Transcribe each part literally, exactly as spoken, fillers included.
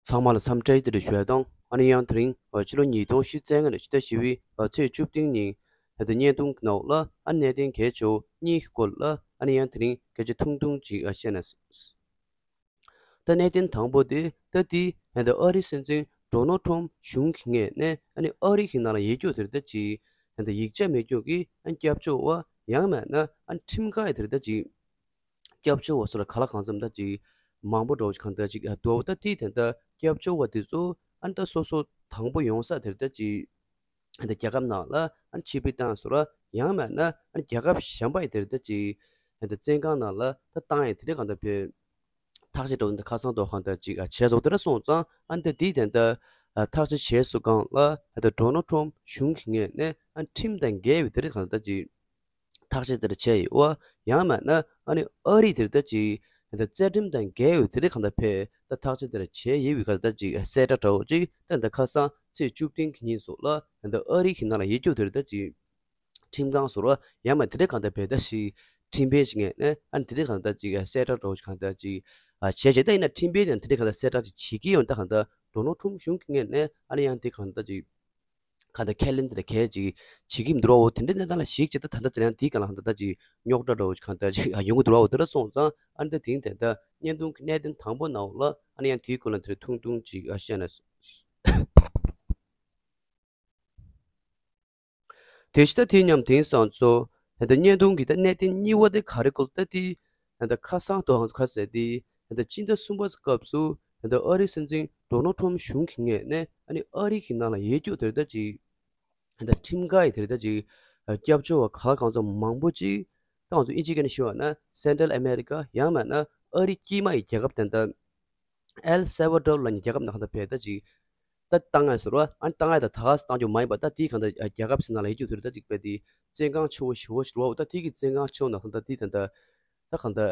ཚང་མ་ལ་འཚམས་འདྲི་བཀྲ་ཤིས་བདེ་ལེགས་ཞུ་ཡ་དང་། ཨ་ནི་ཡང་དེ་རིང་ཕྱི་ལོ་ཉིས་སྟོང་ཉི་ཤུ་རྩ་ལྔ་ནས་ཕྱི་ཟླ་བཞི་པའི་ཚེས་བཅུ་བདུན་ཉིན་ད་ལྟ་བརྙན་ཐུང་གི་ནང་ལ་ཨ་གནད་དོན་གལ་ཆེ་བ་གཉིས་ཀྱི་སྐོར་ལ་ཨ་ནི་ཡང་དེ་རིང་སྐད་ཆ་ཐུང་ཐུང་ཅིག་ཨ་བཤད་ན། ད་གནད་དོན་དང་པོ་དེ་ད་དེ་ད་ལྟ་ཨ་རིའི་སྲིད་འཛིན་ཌོ་ནལ་ཊམ་གཞུང་གི་ངོས་ནས་ཨ་ནི་ཨ་རི་གི་ནང་ལ་ཡོད་རྒྱུ་དེར་ད་ཅིག་ད་ལྟ་ཡིག་ཆ་མེད་རྒྱུ་གི་ཨ་སྐྱབས་བཅོལ་བ་ཡང་མིན་ན་ཨ་ཁྲིམས་འགལ་དེར་ད་ཅིག་སྐྱབས་བཅོལ་བ་སོགས་ལ་གང་ལ་གང་འཚམ་ད་ཅིག་མང་པོ་འདྲ་བོ་ཅིག་གང་ད་ཅིག་ཨ་འདུག་པ། ད་དེ་ད་ལྟ་སྐྱབས་བཅོལ་བ་དེ་ཚོ་ཨ་ནི་ད་སོ་སོ་དང་པོ་ཡོང་ས་དེར་ད་ཅིག་ད་རྒྱལ་ཁབ་ནང་ལ་ཨ་ནི་ཕྱིར་འབུད་བཏང་སོང་ར། ཡང་མིན་ན་ཨ་ནི་རྒྱལ་ཁབ་གཞན་པ་ཡི་དེར་ད་ཅིག་ད་བཙོན་ཁང་ནང་ལ་ད་བཏང་ཡི་དེ་རེད། གང་ད་བོད་ཐག་གཅོད་འདྲ་བོ་འདི་ཁ་སང་ཐོག་གང་ད་ཅིག་ཨ་བྱས་སོང་། དེ་འདྲ་སོང་ཙང་ཨ་ནི་ད་དེ་ད་ལྟ་ཨ་ཐག་གཅོད་བྱས་སོང་སྒང་ལ་ད་ལྟ་ཌོ་ནལ་ཊམ་གཞུང་གི་ངོས་ནས་ཨ་ཁྲིམས་དང་འགལ་བའི་དེ་རིགས་གང་ད་ཅིག་ཐག་གཅོད་དེ་འདྲ་བྱས་ཡོད་པ། ཡང་མིན་ན་ཨ་ནི་ཨ་རི་དེ་འདྲ་ད་ཅིག་ད་ལྟ་རྩ་ཁྲིམས་དང་འགལ་བའི་དེ་རིགས་གང་ད་བོད་ད་ཐག་གཅོད་དེ་འདྲ་བྱས་ཡོད་པའི་གང་ད་ཅིག་གསལ་བསྒྲགས་འདྲ་བོ་ཅིག་ད་ལྟ་ཁ་སང་ཚེས་བཅུ་བདུན་གི་ཉིན་སོགས་ལ་ད་ལྟ་ཨ་རི་གི་ནང་ལ་ཡོད་རྒྱུ་དེ་འདྲ་ད་ཅིག་ཁྲིམས་ཁང་སོགས་ལ་ཡང་མིན་དེ་འདྲའི་གང་ལྟར་བལ་ད་ཞིག་ཁྲིམས་དཔོན་ཞིག་ངོས་ནས་ཨ་ནི་དེ་འདྲའི་གང་ལྟར་ཅིག་གསལ་བསྒྲགས་འདྲ་བོ་ཞིག་གང་ལྟར་ཅིག་ཨ་བྱས་བྱས། ད་ཡིན་ན་ཁྲིམས་དཔོན་དེ་ཡང་དེ་འདྲའི་གང་ལྟར་གསལ་བསྒྲགས་ཅིག་བྱེད་ཀྱི་ཡོད། ད་གང་ལྟར་ཌོ་ནལ་ཊམ་གཞུང་གི་ངོས་ནས་ཨ་ནི་ཡང་དེ་གང་ལྟར་ཅིག་གང་ལྟར་ཁས་ལེན་དེ་འདྲ་གས་ཅིག་བྱེད་ཀྱི་མི་འདུག་པ། འོ་དེ་འདྲའི་གནས་སྟངས་ལ་གཞིགས་བྱས་ད་ད་ལྟ་དེ་ཡང་དེའི་སྒང་ལ་གང་ལྟར་ཅིག་རྙོག་དྲ་འདྲ་བོ་ཞིག་གང་ལྟར་ཅིག་ཨ་ཡོང་གི་འདུག་པ། འོ་དེ་འདྲ་སོང་ཙང་ཨ་ནི་ད་དེང་དེ་ད་བརྙན་ཐུང་གི་གནད་དོན་དང་པོ་ནང་ལ་ཨ་ནི་ཡང་དེའི་སྐོར་ལ་དེ་འདྲ་ཐུང་ཐུང་ཅིག་ཨ་བཤད་ན། དེ་བཞིན་ད་དེ་མཉམ་དེང་སང་ཚོ་ད་ལྟ་བརྙན་ཐུང་གི་ད་གནད་དོན་གཉིས་པ་དེ་ག་རེ་སྐོར་ད་དེ་ད་ལྟ་ཁ་སང་དོ་ཧང་ཁ་ཟེར་དེ་ད་ལྟ་སྤྱི་ཟླ་གསུམ་པ་སྐབས་སུ་ད་ལྟ་ཨ་རིའི་སྲིད་འཛིན་ཌོ་ནལ་ཊམ་གཞུང་གི་ངོས་ནས་ཨ་ནི་ཨ་རི་གི་ནང་ལ་ཡོད་རྒྱུ་དེར་ད་ཅིག་ད་ལྟ་ཁྲིམས་འགལ་ཡི་དེར་ད་ཅིག་སྐྱབས་བཅོལ་བ་ག་ལ་གང་འཚམ་མང་པོ་ཅིག་ད་ང་ཚོ་ཨིན་ཇི་སྐད་ནས་ཞུ་བ་ན་སེན་ཊལ་ཨ་མེ་རི་ཀ་ཡང་མིན་ན་ཨ་རི་དཀྱིལ་མ་ཡི་རྒྱལ་ཁབ་དེ་འདྲ་ཨེལ་སེ་བ་ཌོར་ལབ་མཁན་རྒྱལ་ཁབ་ནང་གང་ལྟར་བལ་ད་ཅིག་ད་བཏང་ཡ་ཟེར་བ། ཨ་ནི་བཏང་ཡ་ད་ད་ག་སེ་བཏང་རྒྱུ་མ་ཡིན་པ། ད་དེའི་གང་ལྟར་རྒྱལ་ཁབ་ཟེར་ནང་ལ་ཡོད་རྒྱུ་དེར་ད་ཅིག་བལ་དེ་བཙོན་ཁང་ཆེ་བོ་ཞེ་བོ་ཞིག་རེད་པ། ད་དེ་གི་བཙོན་ཁང་ཆེ་བོ་ནང་གང་ལྟར་དེ་ད་ད་ད་གང་ལྟར་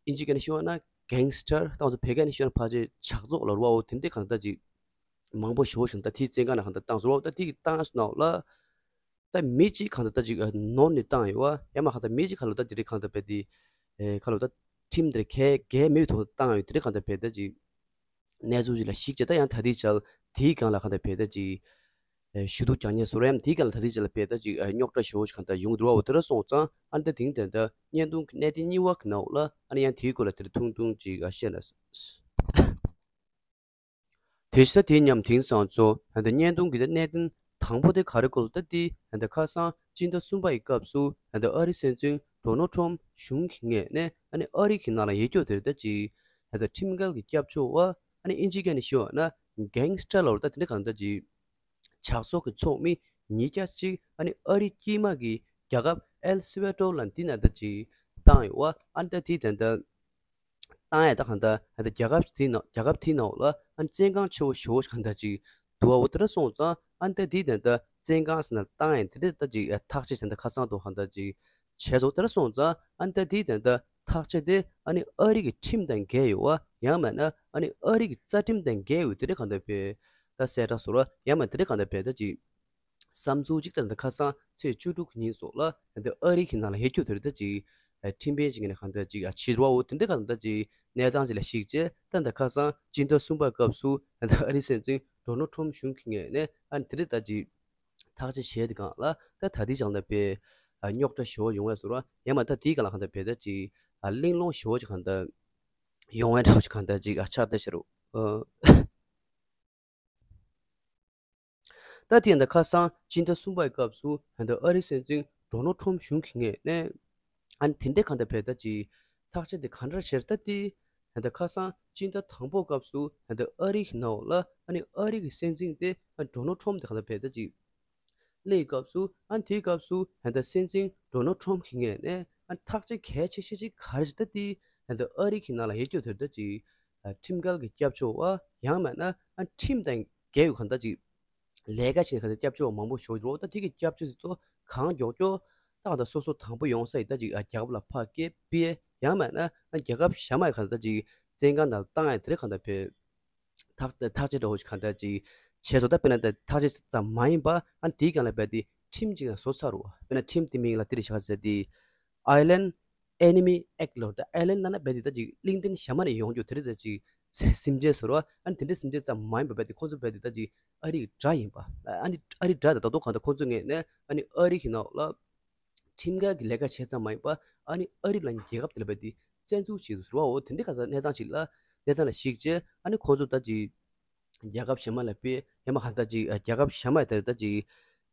ཨིན་ཇི་སྐད་ནས་ཞུ་བ་ན་གེང་སི་ཊར། ད་ང་ཚོ་བོད་སྐད་ནས་ཞུ་ན་ཕལ་ཆེར་ཇག་ཚོགས་ལ་རེད་པ། འོ་དེ་འདྲའི་གང་ལྟར་ཅིག་མང་པོ་ཞེ་བོ་ཞིག་ད་དེའི་བཙོན་ཁང་ནང་གང་ལྟར་བཏང་ཟེར་བ། ད་དེ་གི་བཏང་ཡ་ནང་ལ་ད་མི་གཅིག་གང་ལྟར་ད་ཅིག་ནོར་ནས་བཏང་ཡོད་པ། ཡང་མིན་གང་ལྟར་མི་གཅིག་གང་ལ་ད་དེ་རིགས་གང་ལྟར་བལ་དེ་ཨེ་གང་ལ་ད་ཁྲིམས་དེར་འགལ་འགལ་མེད་དུ་བཏང་ཡོད། དེ་རིགས་གང་ལྟར་བལ་ད་ཅིག་གནས་ཚུལ་ཅིག་ལ་གཞིགས་བྱས་ད་ཡང་ད་ལྟའི་ཆར་དེའི་སྒང་ལ་གང་ལྟར་བལ་ད་ཅིག་ཨེ་ཞུ་གཏུག་རྒྱག་མཁན་སོགས་རེད། ཡང་དེའི་སྒང་ལ་ད་ལྟའི་ཆར་ལ་བལ་ད་ཅིག་ཨེ་རྙོག་དྲ་ཞེ་བོ་ཞིག་གང་ལྟར་ཡོང་གི་འདུག་པ། འོ་དེ་འདྲ་སོང་ཙང་ཨ་ནི་ད་དེང་དེ་ད་བརྙན་ཐུང་གི་གནད་དོན་གཉིས་པ་གི་ནང་ལ་ཨ་ནི་ཡང་དེའི་སྐོར་ལ་དེ་འདྲ་ཐུང་ཐུང་ཅིག་ཨ་བཤད་ན། དེ་བཞིན་ད་དེ་མཉམ་དེང་སང་ཚོ་ད་ལྟ་བརྙན་ཐུང་གི་ད་གནད་དོན་དང་པོ་དེ་ག་རེ་སྐོར་ལ་ད་དེ་ད་ལྟ་ཁ་སང་སྤྱི་ཟླ་གསུམ་པ་ཡི་སྐབས་སུ་ད་ལྟ་ཨ་རིའི་སྲིད་འཛིན་ཌོ་ནལ་ཊམ་གཞུང་གི་ངོས་ནས་ཨ་ནི་ཨ་རི་གི་ནང་ལ་ཡོད་རྒྱུ་དེར་ད་ཅིག་ད་ལྟ་ཁྲིམས་འགལ་གྱི་སྐྱབས་བཅོལ་བ། ཨ་ནི་ཨིན་ཇི་སྐད་ནས་ཞུ་བ་ན་གེང་སི་ཊར་ལབ་རེད། ད་དེ་འདྲ་གང་ལྟར་ཅིག་ཇག་ཚོགས་ཀྱི་ཚོགས་མི་ཉིས་བརྒྱ་ཅིག་ཨ་ནི་ཨ་རི་དཀྱིལ་མ་གི་རྒྱལ་ཁབ་ཨེལ་སེ་བ་ཌོར་ལབ་འདི་ནང་ད་ཅིག་བཏང་ཡོད་པ། ཨ་ནི་ད་དེ་ད་ལྟ་བཏང་ཡ་ད་གང་ལྟར་ད་ལྟ་རྒྱལ་ཁབ་དེའི་ནང་རྒྱལ་ཁབ་དེའི་ནང་ལ་ཨ་ནི་བཙོན་ཁང་ཆེ་བོ་ཞེ་བོ་ཞིག་གང་ལྟར་ཅིག་འདུག་པ། འོ་དེ་འདྲ་སོང་ཙང་ཨ་ནི་ད་དེ་ད་ལྟ་བཙོན་ཁང་ཟེར་ན་བཏང་ཡ་དེ་འདྲ་ད་ཅིག་ཐག་གཅོད་ཟེར་ན་ད་ཁ་སང་དུ་གང་ལྟར་ཅིག་བྱས་སོང་། དེ་འདྲ་སོང་ཙང་ཨ་ནི་ད་དེ་ད་ལྟ་ཐག་གཅོད་དེ་ཨ་ནི་ཨ་རི་གི་ཁྲིམས་དང་འགལ་ཡོད་པ། ཡང་མིན་ན་ཨ་ནི་ཨ་རི་གི་རྩ་ཁྲིམས་དང་འགལ་ཡོད་དེ་འདྲ་གང་ལྟར་བལ་ད་གསལ་བསྒྲགས་སོགས་ར། ཡང་མིན་དེ་འདྲ་གང་ལྟར་བལ་ད་ཅིག་བསམ་ཚུལ་གཅིག་ད་ལྟ་ཁ་སང་ཚེས་བཅུ་དྲུག་གི་ཉིན་སོགས་ལ་ད་ལྟ་ཨ་རི་གི་ནང་ལ་ཡོད་རྒྱུ་དེར་ད་ཅིག་ཨ་ཁྲིམས་དཔོན་ཅིག་ནས་གང་ལྟར་ཅིག་ཨ་ཕྱིར་བ། འོ་དེ་འདྲ་གང་ལྟར་ཅིག་གནས་སྟངས་ཅིག་ལ་གཞིགས་བྱས་ད་ལྟ་ཁ་སང་སྤྱི་ཟླ་གསུམ་པའི་སྐབས་སུ་ད་ལྟ་ཨ་རིའི་སྲིད་འཛིན་ཌོ་ནལ་ཊམ་གཞུང་གི་ངོས་ནས་ཨ་ནི་དེ་རིང་ད་ཅིག་ཐག་གཅོད་བྱས་དེ་སྒང་ལ་ད་ད་ལྟའི་ཆར་ད་བལ་ཨ་རྙོག་དྲ་ཞེ་བོ་ཡོང་བས་སོགས་ར། ཡང་མིན་ད་དེའི་སྒང་ལ་གང་ལྟར་བལ་ད་ཅིག་ཨ་གླེང་སློང་ཞེ་བོ་ཅིག་གང་ལྟར་ཡོང་བས་འདྲ་བོ་ཅིག་གང་ལྟར་ཅིག་ཨ་ཆགས་བསྡད་ཤག་རོ། ད་དེ་ཡང་ད་ཁ་སང་སྤྱི་ཟླ་གསུམ་པའི་སྐབས་སུ་ད་ལྟ་ཨ་རིའི་སྲིད་འཛིན་ཌོ་ནལ་ཊམ་གཞུང་གི་ངོས་ནས་ཨ་ནི་དེ་འདྲའི་གང་ལྟར་བལ་ད་ཅིག་ཐག་གཅོད་དེ་ག་འདྲ་བྱས་ད་དེ་ད་ལྟ་ཁ་སང་སྤྱི་ཟླ་དང་པོ་སྐབས་སུ་ད་ལྟ་ཨ་རི་གི་ནང་ལ་ཨ་ནི་ཨ་རི་གི་སྲིད་འཛིན་དེ་ཨ་ཌོ་ནལ་ཊམ་དེ་གང་ལྟར་བལ་ད་ཅིག་སླེབས་སྐབས་སུ་ཨ་ནི་དེའི་སྐབས་སུ་ད་ལྟ་སྲིད་འཛིན་ཌོ་ནལ་ཊམ་གི་ངོས་ནས་ཨ་ནི་ཐག་གཅོད་གལ་ཆེ་ཤོས་ཅིག་ག་རེ་བྱས་ད་དེ་ད་ལྟ་ཨ་རི་གི་ནང་ལ་ཡོད་རྒྱུ་དེར་ད་ཅིག་ཨ་ཁྲིམས་འགལ་གྱི་སྐྱབས་བཅོལ་བ་ཡང་མིན་ན་ཨ་ཁྲིམས་དང་འགལ་བའི་གང་ལྟར་ཅིག་ལས་ཀ་བྱེད་མཁན་སྐྱབས་བཅོལ་བ་མང་པོ་ཞིག་ཡོད་རེད། ད་དེ་གི་སྐྱབས་བཅོལ་དེ་ཚོ་གང་མགྱོགས་མགྱོགས་ད་གང་ལྟར་སོ་སོ་དང་པོ་ཡོང་ས་ཡི་ད་ཅིག་ཨ་རྒྱལ་ཁབ་ལ་ཕར་སྐྱེལ་སྤེལ་ཡང་མིན་ན་ཨ་རྒྱལ་ཁབ་གཞན་མ་ཡི་གང་ལྟར་ཅིག་བཙོན་ཁང་ནང་ལ་བཏང་ཡ་དེ་རིགས་གང་ལྟར་བོད་ཐག་ཐག་གཅོད་འདྲ་བོ་ཞིག་གང་ལྟར་ཅིག་བྱས་སོང་། ད་དཔེར་ན་ད་ཐག་གཅོད་ཙམ་མ་ཡིན་པ་ཨ་དེའི་སྒང་ལ་བལ་དེ་ཁྲིམས་ཅིག་ལ་བཟོ་ཚར་རོ། དཔེར་ན་ཁྲིམས་དེ་མིང་ལ་དེ་རིགས་བཞག་ཟེར་དེ་Island Enemy Act ལོ། ད་ཨའི་ལན་ལབ་ན་བལ་དེ་ད་ཅིག་གླིང་ཕྲན་གཞན་མ་ནས་ཡོང་རྒྱུ་དེ་རིགས་ད་ཅིག་ སེམས་ཅན་ཟེར་བ། ཨ་ནི་དེ་འདྲའི་སེམས་ཅན་ཙམ་མ་ཡིན་པ་རྦད་དེ་ཁོང་ཚོ་རྦད་དེ་ད་ཅིག་ཨ་རི་གི་དགྲ་ཡིན་པ། ཨ་ནི་ཨ་རི་དགྲ་དང་ད་དུང་གང་ལྟར་ཁོང་ཚོ་ངོས་ནས་ཨ་ནི་ཨ་རི་གི་ནང་ལ་ཁྲིམས་འགལ་གྱི་ལས་ཀ་བྱས་ཙམ་མ་ཡིན་པ། ཨ་ནི་ཨ་རི་ལ་རྒྱལ་ཁབ་དེ་ལ་རྦད་དེ་བཙན་འཛུལ་བྱས་འདུག་ཟེར་བའོ། དེ་འདྲའི་གང་ལྟར་གནས་སྟངས་ཅིག་ལ་གནས་སྟངས་ལ་གཞིགས་བྱས། ཨ་ནི་ཁོང་ཚོ་ད་ཅིག་རྒྱལ་ཁབ་གཞན་མ་ལ་སྤེལ། ཡང་མ་གང་ལྟར་ཅིག་རྒྱལ་ཁབ་གཞན་མ་ལ་ད་ཅིག་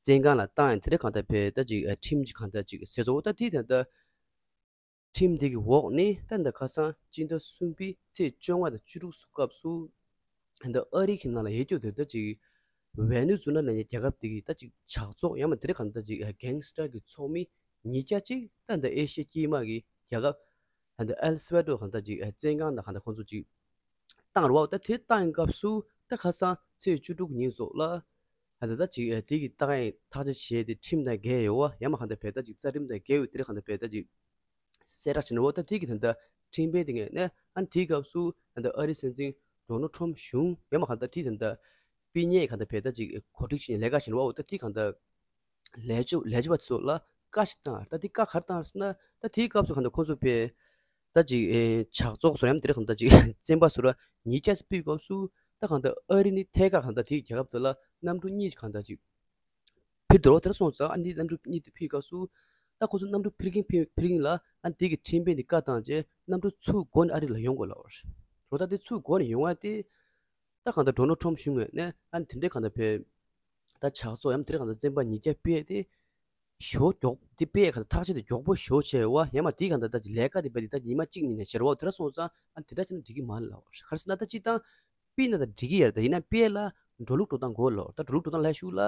བཙོན་ཁང་ལ་བཏང་ཡང་དེ་འདྲའི་གང་ལྟར་རྦད་ད་ཅིག་ཁྲིམས་ཀྱི་གང་ལྟར་ཅིག་ཟེར་སོང་བ། ད་དེའི་དོན་དུ་ཁྲིམས་དེ་གི་འོག་ནས་ད་ད་ཁ་སང་སྤྱི་ཟླ་གསུམ་པའི་ཚེས་བཅོ་ལྔ་དང་བཅུ་དྲུག་སྐབས་སུ་ད་ཨ་རི་གི་ནང་ལ་ཡོད་རྒྱུ་དེ་ད་ཅིག་ཝེ་ནེ་ཛུ་ལ་ནས་རྒྱལ་ཁབ་དེ་གི་ད་ཅིག་ཇག་ཚོགས་ཡང་མ་དེ་རེ་གང་ད་ཅིག་གེང་སི་ཊར་གི་ཚོགས་མི་ཉིས་བརྒྱ་ཅིག་ད་ད་ཨེ་ཤི་ཡ་དཀྱིལ་མ་གི་རྒྱལ་ཁབ་ད་ད་ཨེལ་སི་ཝེ་ཏོ་གང་ད་ཅིག་བཙོན་ཁང་ད་གང་ད་ཁོང་ཚོ་ཅིག་བཏང་རུ་བ། ད་དེ་བཏང་སྐབས་སུ་ད་ཁ་སང་ཚེས་བཅུ་དྲུག་ཉིན་སོགས་ལ་ད་ད་ད་ཅིག་དེ་གི་ད་གང་ཐག་གཅོད་བྱས་ཏེ་ཁྲིམས་དང་འགལ་ཡོད་བ། ཡང་མ་གང་ད་རྦད་ད་ཅིག་རྩ་ཁྲིམས་དང་འགལ་ཡོད་དེ་རེ་གང་ད་རྦད་ད་ཅིག་གསལ་བསྒྲགས་བྱས་ནས་འོ། ད་དེ་གི་ད་ལྟ་ཁྲིམས་དཔོན་དེ་ངོས་ནས་ཨ་ནི་དེའི་སྐབས་སུ་ད་ལྟ་ཨ་རིའི་སྲིད་འཛིན་ཌོ་ནལ་ཊམ་ཕི་གཞུང་ཡང་མ་གང་ལྟར་དེ་ད་ལྟ་སྤེལ་ཉེས་གང་ལྟར་རྦད་ད་ཅིག་གོ་སྒྲིག་བྱས་ནས་ལས་ཀ་བྱས་ནས་འོ། ད་དེ་གང་ལྟར་ལས་བྱེད་ལས་བྱེད་པ་ཚོ་ལ་བཀའ་ཞིག་བཏང་། ད་དེ་བཀའ་ག་རེ་བཏང་ཟེར་ན། ད་དེའི་སྐབས་སུ་གང་ལྟར་ཁོང་ཚོ་རྦད་ད་ཅིག་ཨེ་ཇག་ཚོགས་ཚོ་ཡང་དེ་རེ་གང་ལྟར་ཅིག་བཙོན་པ་ཚོ་ལ་ཉིས་བརྒྱ་ཙམ་ཕུད་སྐབས་སུ་ད་གང་ལྟར་ཨ་རི་ནི་ཐད་ཀར་གང་ལྟར་དེའི་རྒྱལ་ཁབ་དེ་ལ་གནམ་གྲུ་གཉིས་ཀྱི་གང་ལྟར་ཅིག་ཕུད་དོ། དེར་སོང་ཙང་ཨ་ནི་གནམ་གྲུ་གཉིས་དེ་ཕུད་སྐབས་སུ་ད་ཁོ་ཚོ་གནམ་གྲུ་ཕུད་མཁན་ཕུད་ཕུད་མཁན་ལ་ཨ་ནི་དེ་གི་ཁྲིམས་དཔོན་དེ་བཀའ་བཏང་རྗེས་གནམ་གྲུ་ཚུར་སྒོ་ནས་ཨ་རི་ལ་ཡོང་དགོས་ལབ་པ་རེད། ད་དེ་ཚུར་སྒོ་ནས་ཡོང་བ་དེ་ད་གང་ལྟར་ཌོ་ནལ་ཊམ་ཕི་གཞུང་ངོས་ནས་ཨ་ནི་དེ་འདྲའི་གང་ལྟར་རྦད་ད་ཇག་ཚོགས་ཡང་དེ་འདྲའི་གང་ལྟར་བཙོན་པ་ཉིས་བརྒྱ་སྤེལ་ཏེ་ཞོ་མགྱོགས་དེ་སྤེལ་གང་ལྟར་ཐག་གཅོད་དེ་མགྱོགས་པོ་ཞོ་བྱས་བ། ཡང་མ་དེ་གང་ལྟར་ད་ལས་ཀ་དེ་རྦད་དེ་ད་ཉི་མ་གཅིག་གཉིས་ནས་བྱེད་རོགས། དེར་སོང་ཙང་ཨ་ནི་དེ་འདྲ་བྱས་ན་འགྲིག་གི་མ་རེད་ལབ་པ་རེད། ག་རེ་ཟེར་ན་ད་སྤྱིར་བཏང་སྤེལ་ན་ད་འགྲིག་གི་ཡོད་རེད། ད་ཡིན་ན་སྤེལ་ལ་འགྲོ་ལུགས་འགྲོ་སྟངས་དགོས་ལབ། ད་འགྲོ་ལུགས་འགྲོ་སྟངས་ལ་ཤུགས་ལ་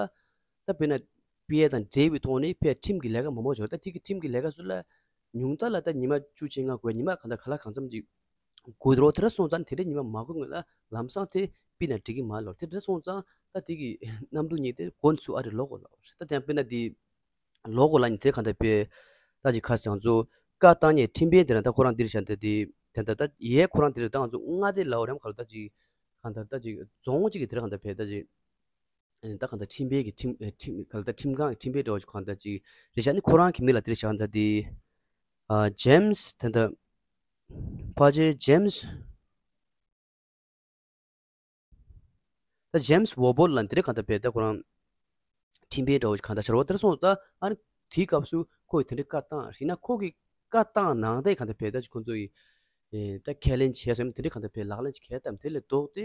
ད་དཔེར་ན་སྤེལ་དང་འབྲེལ་བའི་ཐོག་ནས་ཕར་ཁྲིམས་ཀྱི་ལས་ཀ་མང་པོ་བྱུང་། ད་དེ་གི་ཁྲིམས་ཀྱི་ལས་ཀ་ཚོ་ལ་ཉུང་མཐའ་ལ་ད་ཉི་མ་བཅུ་བཅོ་ལྔ་དགོས། ཉི་མ་གང་ལྟར་ག་ལ་གང་འཚམ་ཅིག་དགོས་འདུག་དེ་འདྲ་སོང་ཙང་དེ་འདྲ་ཉི་མ་མ་དགོས་སྔོན་ལ་ལམ་སང་དེ་སྤེལ་ན་འགྲིག་གི་མ་རེད་ལབ། དེ་འདྲ་སོང་ཙང་ད་དེ་གི་གནམ་གྲུ་གཉིས་དེ་སྒོ་ནས་ཚུར་ཨ་རི་ལོག་དགོས་ལབ། ད་དེ་ཡང་དཔེར་ན་དེ་ལོག་དགོས་ལབ་ནི་དེ་གང་ལྟར་རྦད་ད་ཅིག་ག་རེ་ཟེར། ང་ཚོ་བཀའ་བཏང་མཁན་ཁྲིམས་དཔོན་དེ་རང་ད་ཁོ་རང་འདིར་བཞག་འདི་དེ་དེ་འདྲ་ད་ཡས་ཁོ་རང་འདིར་ད་ང་ཚོ་མངའ་སྡེ་ལབ་རེད་མ། ག་ལ་ད་ཅིག་གང་ལྟར་ད་ཅིག་རྫོང་གཅིག་གི་དེ་ར་གང་ལྟར་རྦད་ད་ཅིག་ཨ་ནི་ད་གང་ལྟར་ཁྲིམས་དཔོན་གྱི་ཁྲིམས་ཨ་ཁྲིམས་ག་ལ་ད་ཁྲིམས་ཁང་གི་ཁྲིམས་དཔོན་འདྲ་བོ་ཞིག་གང་ལྟར་ཅིག་རེད་ཤག་ནི་ཁོ་རང་གི་མིང་ལ་དེ་རེད་ཤག་ད་དེ་ཨ་ཇེམ་སི་ད་ད་ཕལ་ཆེར་ཇེམ་སི་ད་ཇེམ་སི་ཝོ་བོལ་ལབ་དེ་རེད། གང་ལྟར་རྦད་ད་ཁོ་རང་ཁྲིམས་དཔོན་འདྲ་བོ་ཞིག་གང་ལྟར་ཆགས་རོགས། དེར་སོང་ཙང་ཨ་ནི་དེའི་སྐབས་སུ་ཁོ་ཡིས་དེ་འདྲའི་བཀའ་བཏང་། ཡིན་ན་ཁོ་གིས་བཀའ་བཏང་ནང་དེ་གང་ལྟར་རྦད་ད་ཅིག་ཁོ་ཚོ་ཡིས་ཨེ་ད་ཁས་ལེན་བྱས་སོང་། དེ་འདྲའི་གང་ལྟར་རྦད་ལག་ལེན་ཅིག་གས་བཏང་། དེ་ལས་ལྡོག་སྟེ་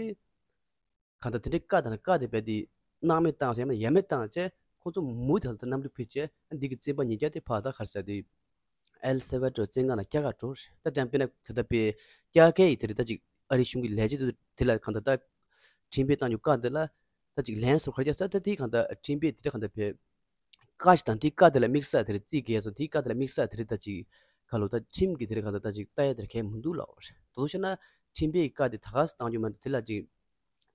གང་ལྟར་དེ་འདྲའི་བཀའ་དང་བཀའ་དེ་རྦད་དེ་སྣང་མེད་བཏང་སོང་། ཡང་མིན་ཡང་མེད་བཏང་བྱས་ཁོ་ཚོ་མུ་མཐུད་དུ་གནམ་གྲུ་ཕུད་བྱས་ཨ་འདི་གི་བཙོན་པ་ཉིས་བརྒྱ་དེ་ཕར་ད་ག་རེ་ཟེར་དེ་ཨེལ་སེ་ཝེ་ཏོར་བཙོན་ཁང་ལ་བསྐྱལ་ག་འགྲོ་རེད། ད་དེ་ཡང་དཔེར་ན་ད་ལྟ་དཔེ་བསྐྱལ་མཁན་ཡིན་དེ་རེད། ད་ཅིག་ཨ་རི་གཞུང་གི་ལས་བྱེད་དེ་ལ་གང་ལྟར་ད་ཁྲིམས་དཔོན་བཏང་རྒྱུ་བཀའ་འདི་ལ་ད་ཅིག་ལན་སོར་ག་རེ་རྒྱག་ས། ད་དེ་གང་ལྟར་ཁྲིམས་དཔོན་དེ་འདྲ་གང་ལྟར་དཔེ་བཀའ་ཞིག་དང་དེའི་བཀའ་དེ་ལ་དམིགས་བསལ་དེ་རེད། རྩིས་འགེལ་སོང་། དེའི་བཀའ་དེ་ལ་དམིགས་བསལ་དེ་རེད། ད་ཅིག་ག་ལོ་ད་ཁྲིམས་ཀྱི་དེ་རེད། གང་ལྟར་ད་ཅིག་ལྟ་ཡ་དེ་རེད། གལ་མི་འདུག་ལབ་པ་རེད། དེ་ཚོ་བཤད་ན་ཁྲིམས་དཔོན་གྱི་བཀའ་དེ་ད་ག་སེ་བཏང་རྒྱུ་མ་གཏོགས་དེ་ལ་ཅིག་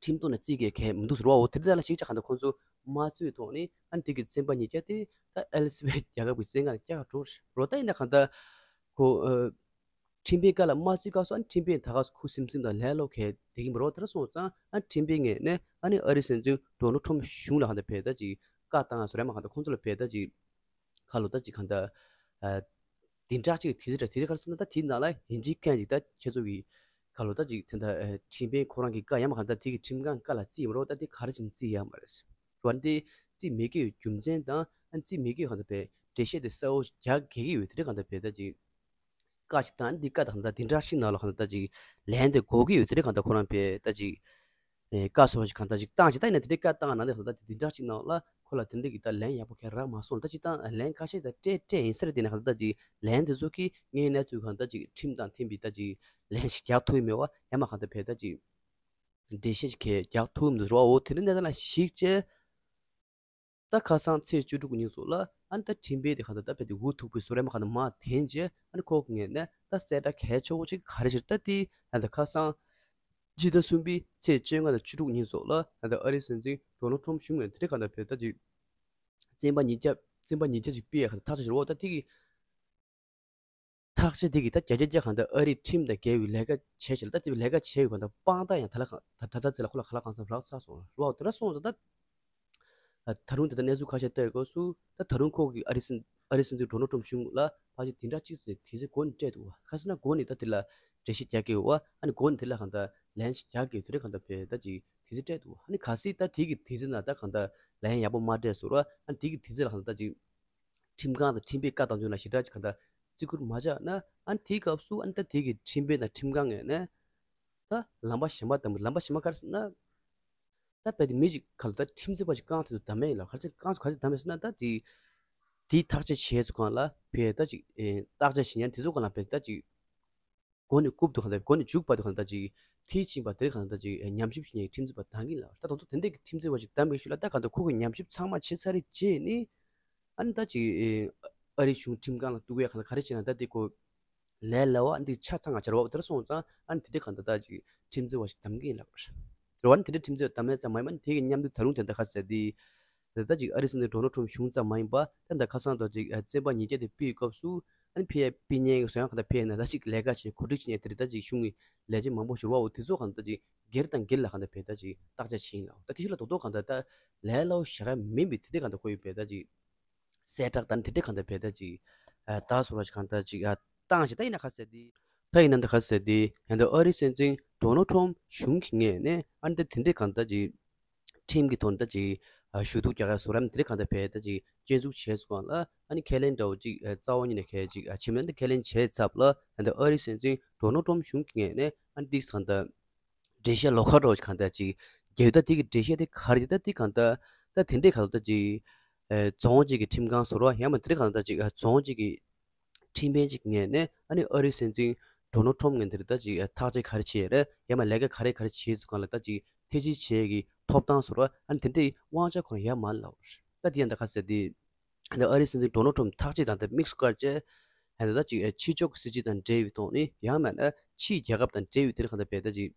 ཁྲིམས་ཐོག་ནས་རྩིས་འགེལ་གལ་མི་འདུག་ཟེར་བའོ། དེ་འདྲ་ལ་ཞིག་ཆ་གང་ལྟར་ཁོང་ཚོ་མ་བརྩིས་ཐོག་ནས་ཨ་ནི་དེ་གི་བཙོན་པ་ཉིས་བརྒྱ་དེ་ད་ཨེལ་སེ་ཝེ་རྒྱལ་ཁབ་ཀྱི་བཙོན་ཁང་ལ་བསྐྱལ་ག་འགྲོ་རེད། ད་ཡིན་ན་གང་ལྟར་ཁོ་ཨ་ཁྲིམས་དཔོན་བཀའ་ལ་མ་བརྩིས་སྐབས་སུ་ཨ་ནི་ཁྲིམས་དཔོན་ད་ག་སེ་ཁུ་སིམ་སིམ་དང་ལན་སློག་མཁན་དེ་གི་མི་རོ། དེ་འདྲ་སོང་ཙང་ཨ་ནི་ཁྲིམས་དཔོན་ངོས་ནས་ཨ་ནི་ཨ་རིའི་སྲིད་འཛིན་ཌོ་ནལ་ཊམ་ཕི་གཞུང་ལ་གང་ལྟར་རྦད་ད་ཅིག་བཀའ་བཏང་ཟེར་ཡ་མ་གང་ལྟར་ཁོང་ཚོ་ལ་རྦད་ད་ཅིག་ཁ་ལོ་ད་ཅིག་གང་ལྟར་ཨ་བདུན་ཕྲག་གཅིག་གི་དུས་ཚོད་རེད། དེ་ག་རེ་ཟེར་ན་ད་དེའི་ནང་ལ་ཡིན་གཅིག་མིན་གཅིག་ད་ཁྱེད་ཚོ་གི་ཁ་ལོ་ད་ཅིག་དེ་འདྲ་ཨ་ཁྲིམས་དཔོན་ཁོ་རང་གི་བཀའ་ཡང་མ་གང་ལྟར་དེ་གི་ཁྲིམས་ཁང་བཀའ་ལ་བརྩིས་ཡིན་པ་རོ། ད་དེ་ག་རེ་བྱས་ནས་བརྩིས་ཡ་མ་རེད། འོན་ཏེ་བརྩིས་མེད་ཀྱི་རྒྱུ་མཚན་དང་ཨ་བརྩིས་མེད་ཀྱི་གང་ལྟར་རྦད་འགྲེལ་བཤད་དེ་གསལ་བོ་རྒྱག་གི་ཡོད། དེ་འདྲ་གང་ལྟར་རྦད་ད་ཅིག་བཀའ་ཞིག་བཏང་། འདི་བཀའ་དང་ད་བདུན་ཕྲག་གཅིག་ནང་ལ་གང་ལྟར་ཅིག་ལན་དེ་དགོས་ཀྱི་ཡོད། དེ་འདྲ་གང་ལྟར་ཁོ་རང་པས་ད་ཅིག་ཨེ་བཀའ་སོགས་ཞིག་གང་ལྟར་ཅིག་བཏང་ཅིག་ད་ཡིན་ན་དེ་འདྲའི་བཀའ་བཏང་ནང་དེ་གང་ལྟར་ཅིག་བདུན་ཕྲག་གཅིག་ནང་ལ་ཁོ་ལ་དེ་འདྲའི་གི་ད་ལན་ཡག་པོ་གང་རག་མ་སོང་། ད་ཅིག་ད་ལན་ཁ་ཤས་ད་སྤྲད་སྤྲད་ཡིན་ས་རེད། དེ་ནས་གང་ལྟར་ཅིག་ལན་དེ་ཚོ་གིས་ངའི་གནས་ཚུལ་གང་ལྟར་ཅིག་ཁྲིམས་དང་མཐུན་པའི་ད་ཅིག་ལན་ཞིག་རྒྱག་ཐུབ་ཡོད་མེད་བ། ཡང་མ་གང་ལྟར་པས་ད་ཅིག་འགྲེལ་བཤད་ཅིག་གང་རྒྱག་ཐུབ་མི་འདུག་ཟེར་བའོ། དེ་འདྲའི་གནས་སྟངས་ལ་གཞིགས་བྱས། ད་ཁ་སང་ཚེས་བཅུ་དྲུག་ཉིན་སོགས་ལ་ཨ་ནི་ད་ཁྲིམས་དཔོན་དེ་གང་ལྟར་ད་ཕེབས་ཏེ་འུ་ཐུག་པའི་བཟོ་རེ་མ་གང་ལྟར་མར་འཐེན་རྗེས། ཨ་ནི་ཁོ་གི་ངོས་ནས་ད་གསལ་བསྒྲགས་གལ་ཆེ་བོ་ཅིག་ག་རེ་ཞིག་ད་དེ་ཨ་ད་ཁ་སང་སྤྱི་ཟླ་གསུམ་པའི་ཚེས་བཅོ་ལྔ་དང་བཅུ་དྲུག་ཉིན་སོགས་ལ་ཨ་ད་ཨ་རིའི་སྲིད་འཛིན་ཌོ་ནལ་ཊམ་ཕི་གཞུང་ངོས་དེ་གང་ལྟར་ཕེབས་ད་ཅིག་བཙོན་པ་ཉིས་བརྒྱ་བཙོན་པ་ཉིས་བརྒྱ་ཅིག་སྤེལ་ཡ་གང་ལྟར་ཐག་གཅོད་བྱས་རེད་བ། ད་དེ་གི་ཐག་གཅོད་དེ་གི་ད་བརྒྱ་ཆ་བརྒྱ་གང་ལྟར་ཨ་རིའི་ཁྲིམས་དང་འགལ་བའི་ལས་ཀ་བྱས་ཤག་ལ། ད་དེ་ལས་ཀ་བྱས་ཡོད་གང་ལྟར་དཔང་རྟགས་ཡང་ད་ལ་གང་ད་ད་ལྟ་ཚེ་ལ་ཁོ་ལ་གང་ལ་གང་འཚམ་རག་ཚར་སོང་རེད་བ། དེ་འདྲ་སོང་ཙང་ད་ད་ད་རུང་ད་ལྟ་གནས་ཚུལ་ཁ་ཤས་ལྟ་ཡོད་སྐབས་སུ་ད་ད་རུང་ཁོ་གི་ཨ་རིའི་སྲིད་ཨ་རིའི་སྲིད་འཛིན་ཌོ་ནལ་ཊམ་ཕི་གཞུང་ལ་ཕལ་ཆེར་བདུན་ཕྲག་གཅིག་ཙམ་དུས་ཚོད་འགོར་ནས་སྤྲད་འདུག་བ། ག་ཟེར་ན་འགོར་ནས་ད་དེ་ལ་འགྲེལ་བཤད་རྒྱག་གི་ཡོད་བ། ཨ་ནི་འགོར་ནས་དེ་ལ་གང་ལྟར་ ལན་ཞིག་རྒྱག་གི་དེ་རེད། གང་ལྟར་བས་ད་ཅིག་དུས་ཚོད་སྤྲད་འདུག་ཨ་ནི་གལ་སྲིད་ད་དེ་གི་དུས་ཚོད་ན་ད་གང་ལྟར་ལན་ཡག་པོ་མ་སྤྲད་སོང་ར། ཨ་ནི་དེ་གི་དུས་ཚོད་ལ་གང་ལྟར་ད་ཅིག་ཁྲིམས་ཁང་དང་ཁྲིམས་དཔོན་བཀའ་བཏང་དུས་ལ་ཞེ་དྲག་ཅིག་གང་ལྟར་བརྩི་བཀུར་མ་བྱས་ན། ཨ་ནི་དེའི་སྐབས་སུ་ཨ་ནི་ད་དེ་གི་ཁྲིམས་དཔོན་དང་ཁྲིམས་ཁང་ངོས་ནས་ད་ལམ་པ་གཞན་པ་དང་། ལམ་པ་གཞན་པ་ག་རེ་ཟེར་ན། ད་དཔེ་དེ་མི་ཞིག་ག་ལ་ད་ཁྲིམས་རྩོད་པ་ཞིག་རྐང་ཐོག་ཏུ་བསྡམས་ཡིན་ལ། ག་རེ་ཟེར་རྐང་ཚོ་ག་རེ་བསྡམས་ཡིན་ཟེར་ན། ད་དེ་དེའི་བརྟག་དཔྱད་བྱས་ཚུལ་སྒང་ལ་བས་ད་ཅིག་ཨེ་བརྟག་དཔྱད་བྱེད་མཁན་དེ་ཚོ་སྒང་ལ་བས་ད་ཅིག་མགོ་ནས་རྐུབ་ཏུ་གང་ལྟར། མགོ་ནས་མཇུག་བར་དུ་གང་ལྟར་ཅིག་མཐིལ་ཕྱིན་པ་དེ་གང་ལྟར་ཅིག་ཉམས་ཞིབ་བྱེད་མཁན་ཁྲིམས་རྩོད་པ་བདམས་ཀྱི་ཡིན་ལ། ད་དང་ཐོག་དེ་འདྲའི་ཁྲིམས་རྩོད་པ་ཞིག་བདམས་པའི་ཤུལ་ལ་ད་གང་ལྟར་ཁོ་གི་ཉམས་ཞིབ་ཚང་མ་བྱེད་ཚར་རེད་བྱས་ནས། ཨ་ནི་ད་ཅིག་ཨ་རིའི་གཞུང་ཁྲིམས་ཁང་ལ་གཏུག་ཡ་གང་ལྟར་ག་རེ་བྱས་ན་ད་དེ་ཁོ་ལས་སླ་བ་འདི་ཆ་ཚང་ང་བྱ་བ་དེར་སོང་ཙང་། ཨ་ནི་དེ་འདྲའི་གང་ལྟར་ད་ཅིག་ཁྲིམས་རྩོད་པ་ཞིག་བདམས་ཀྱི་ཡིན་ལབ་རེད། རེད་བ། ཨ་ནི་དེ་འདྲའི་ཁྲིམས་རྩོད་བདམས་ཡ་ཙམ་མ་ཡིན་པ། ཨ་ནི་དེ་གི་མཉམ་དུ་ད་རུང་དེ་འདྲ་ག་ཟེར་དེ། དེ་ད་ཅིག་ཨ་རིའི་སྲིད་འཛིན་ཌོ་ནལ་ཊམ་གཞུང་ཙམ་མ་ཡིན་པ། ད་ད་ཁ་སང་དུ་ཅིག་ཨ་བཙོན་པ་ཉིས་བརྒྱ་དེ་ཕུད་སྐབས་སུ། ཨ་ནི་ཕུད་ཡ་ཕུད་མཁན་གྱི་བཟོ་ཡང་གང་ལྟར་ཕུད་ཡ་ན་ད་ཅིག་ལས་ཀ་བྱེད་མཁན་གོ་སྒྲིག་བྱེད་མཁན་དེ་འདྲ་ད་ཅིག་གཞུང་གི་ལས་བྱེད་མང་པོ་ཞིག་རེད་བ། འོ་དེ་ཚོ་གང་ལྟར་ད་ཅིག་སྒེར་དང་སྒེར་ལ་གང་ལྟར་བས་ད་ཅིག་བརྟག་དཔྱད་བྱེད་ཡིན་ལ། ད་དེ་ཤུལ་ལ་རྡོག་རྡོག་གང་ལྟར་ད་ལས་སླ་བོ་ཞེ་དྲག་མིན་པའི་དེ་འདྲའི་གང་ལྟར་ཁོ་ཡོད་པས་ད་ཅིག་གསལ་བསྒྲགས་དང་དེ་འདྲའི་གང་ལྟར་བས་ད་ཅིག་ཨ་ད་སོ་ར་ཅིག་གང་ལྟར་ཅིག་ཨ་བཏང་བྱས། ད་ཡིན་ན་ག་ཟེར་དེ། ད་ཡིན་ན་ད་ག་ཟེར་དེ། ཡང་ད་ཨ་རིའི་སྲིད་འཛིན་ཌོ་ནལ་ཊམ་གཞུང་གི་ངོས་ནས་ཨ་ནི་ད་དེ་འདྲའི་གང་ལྟར་ཅིག་ཁྲིམས་ཀྱི་ཐོག་ནས་ད་ཅིག་ཨ་ཞུ་གཏུག་རྒྱག་ཡ་བཟོ་འདྲ་དེ་འདྲའི་གང་ལྟར་བས་ད་ཅིག་སྐྱོན་འཛུགས་བྱས་སོང་ལ། ཨ་ནི་ཁས་ལེན་འདྲ་བོ་ཅིག་ཨ་རྩ་བ་ཉིད་ནས་ཁས་ཅིག་ཨ་བྱས་མེད། ད་ཁས་ལེན་བྱས་ཚར་ལ། ཡང་ད་ཨ་རིའི་སྲིད་འཛིན་ཌོ་ནལ་ཊམ་གཞུང་གི་ངོས་ནས་ཨ་ནི་ཏིག་གང་ལྟར་འགྲེལ་བཤད་ལོགས་ཀ་འདྲ་བོ་ཅིག་གང་ལྟར་ཅིག་རྒྱག་ཡོད། ད་དེ་གི་འགྲེལ་བཤད་དེ་ག་རེ་རེད། ད་དེ་གང་ལྟར་ད་དེ་འདྲའི་གང་ལྟར་ཅིག་ཨེ་རྫོང་གཅིག་གི་ཁྲིམས་ཁང་བཟོ་འདྲ་ཡང་མིན་དེ་འདྲའི་གང་ལྟར་ཅིག་ཨ་རྫོང་གཅིག་གི་ཁྲིམས་དཔོན་གཅིག་ངོས་ནས་ཨ་ནི་ཨ་རིའི་སྲིད་འཛིན་ཌོ་ནལ་ཊམ་ངོས་འདིར་ད་ཅིག་ཨ་བརྟག་དཔྱད་ག་རེ་བྱས་རེད། ཡང་མིན་ལས་ཀ་ག་རེ་ག་རེ་བྱས་ཚུལ་སྒང་ལ་ད་ཅིག་ཐེ་ཇུས་བྱེད་ཀྱི་ཐོབ་ཐང་བཟོ་འདྲ། ཨ་ནི་དེ་འདྲའི་དབང་ཆ་ཁོ་རང་ཡོད་མ་རེད་ལབ་པ་རེད། ད་དེ་ཡང་ད་ག་ཟེར་དེ། ད་ཨ་རིའི་སྲིད་འཛིན་ཌོ་ནལ་ཊམ་ཐག་གཅོད་དང་དེ་དམིགས་སུ་བཀར་བྱས། ད་ད་ཅིག་ཨ་ཕྱི་ཕྱོགས་ཀྱི་སྲིད་བྱུས་དང་འབྲེལ་བའི་ཐོག་ནས་ཡང་མིན་ན་ཕྱིའི་རྒྱལ་ཁབ་དང་འབྲེལ་བའི་དེར་གང་ལྟར་བས་ད་ཅིག་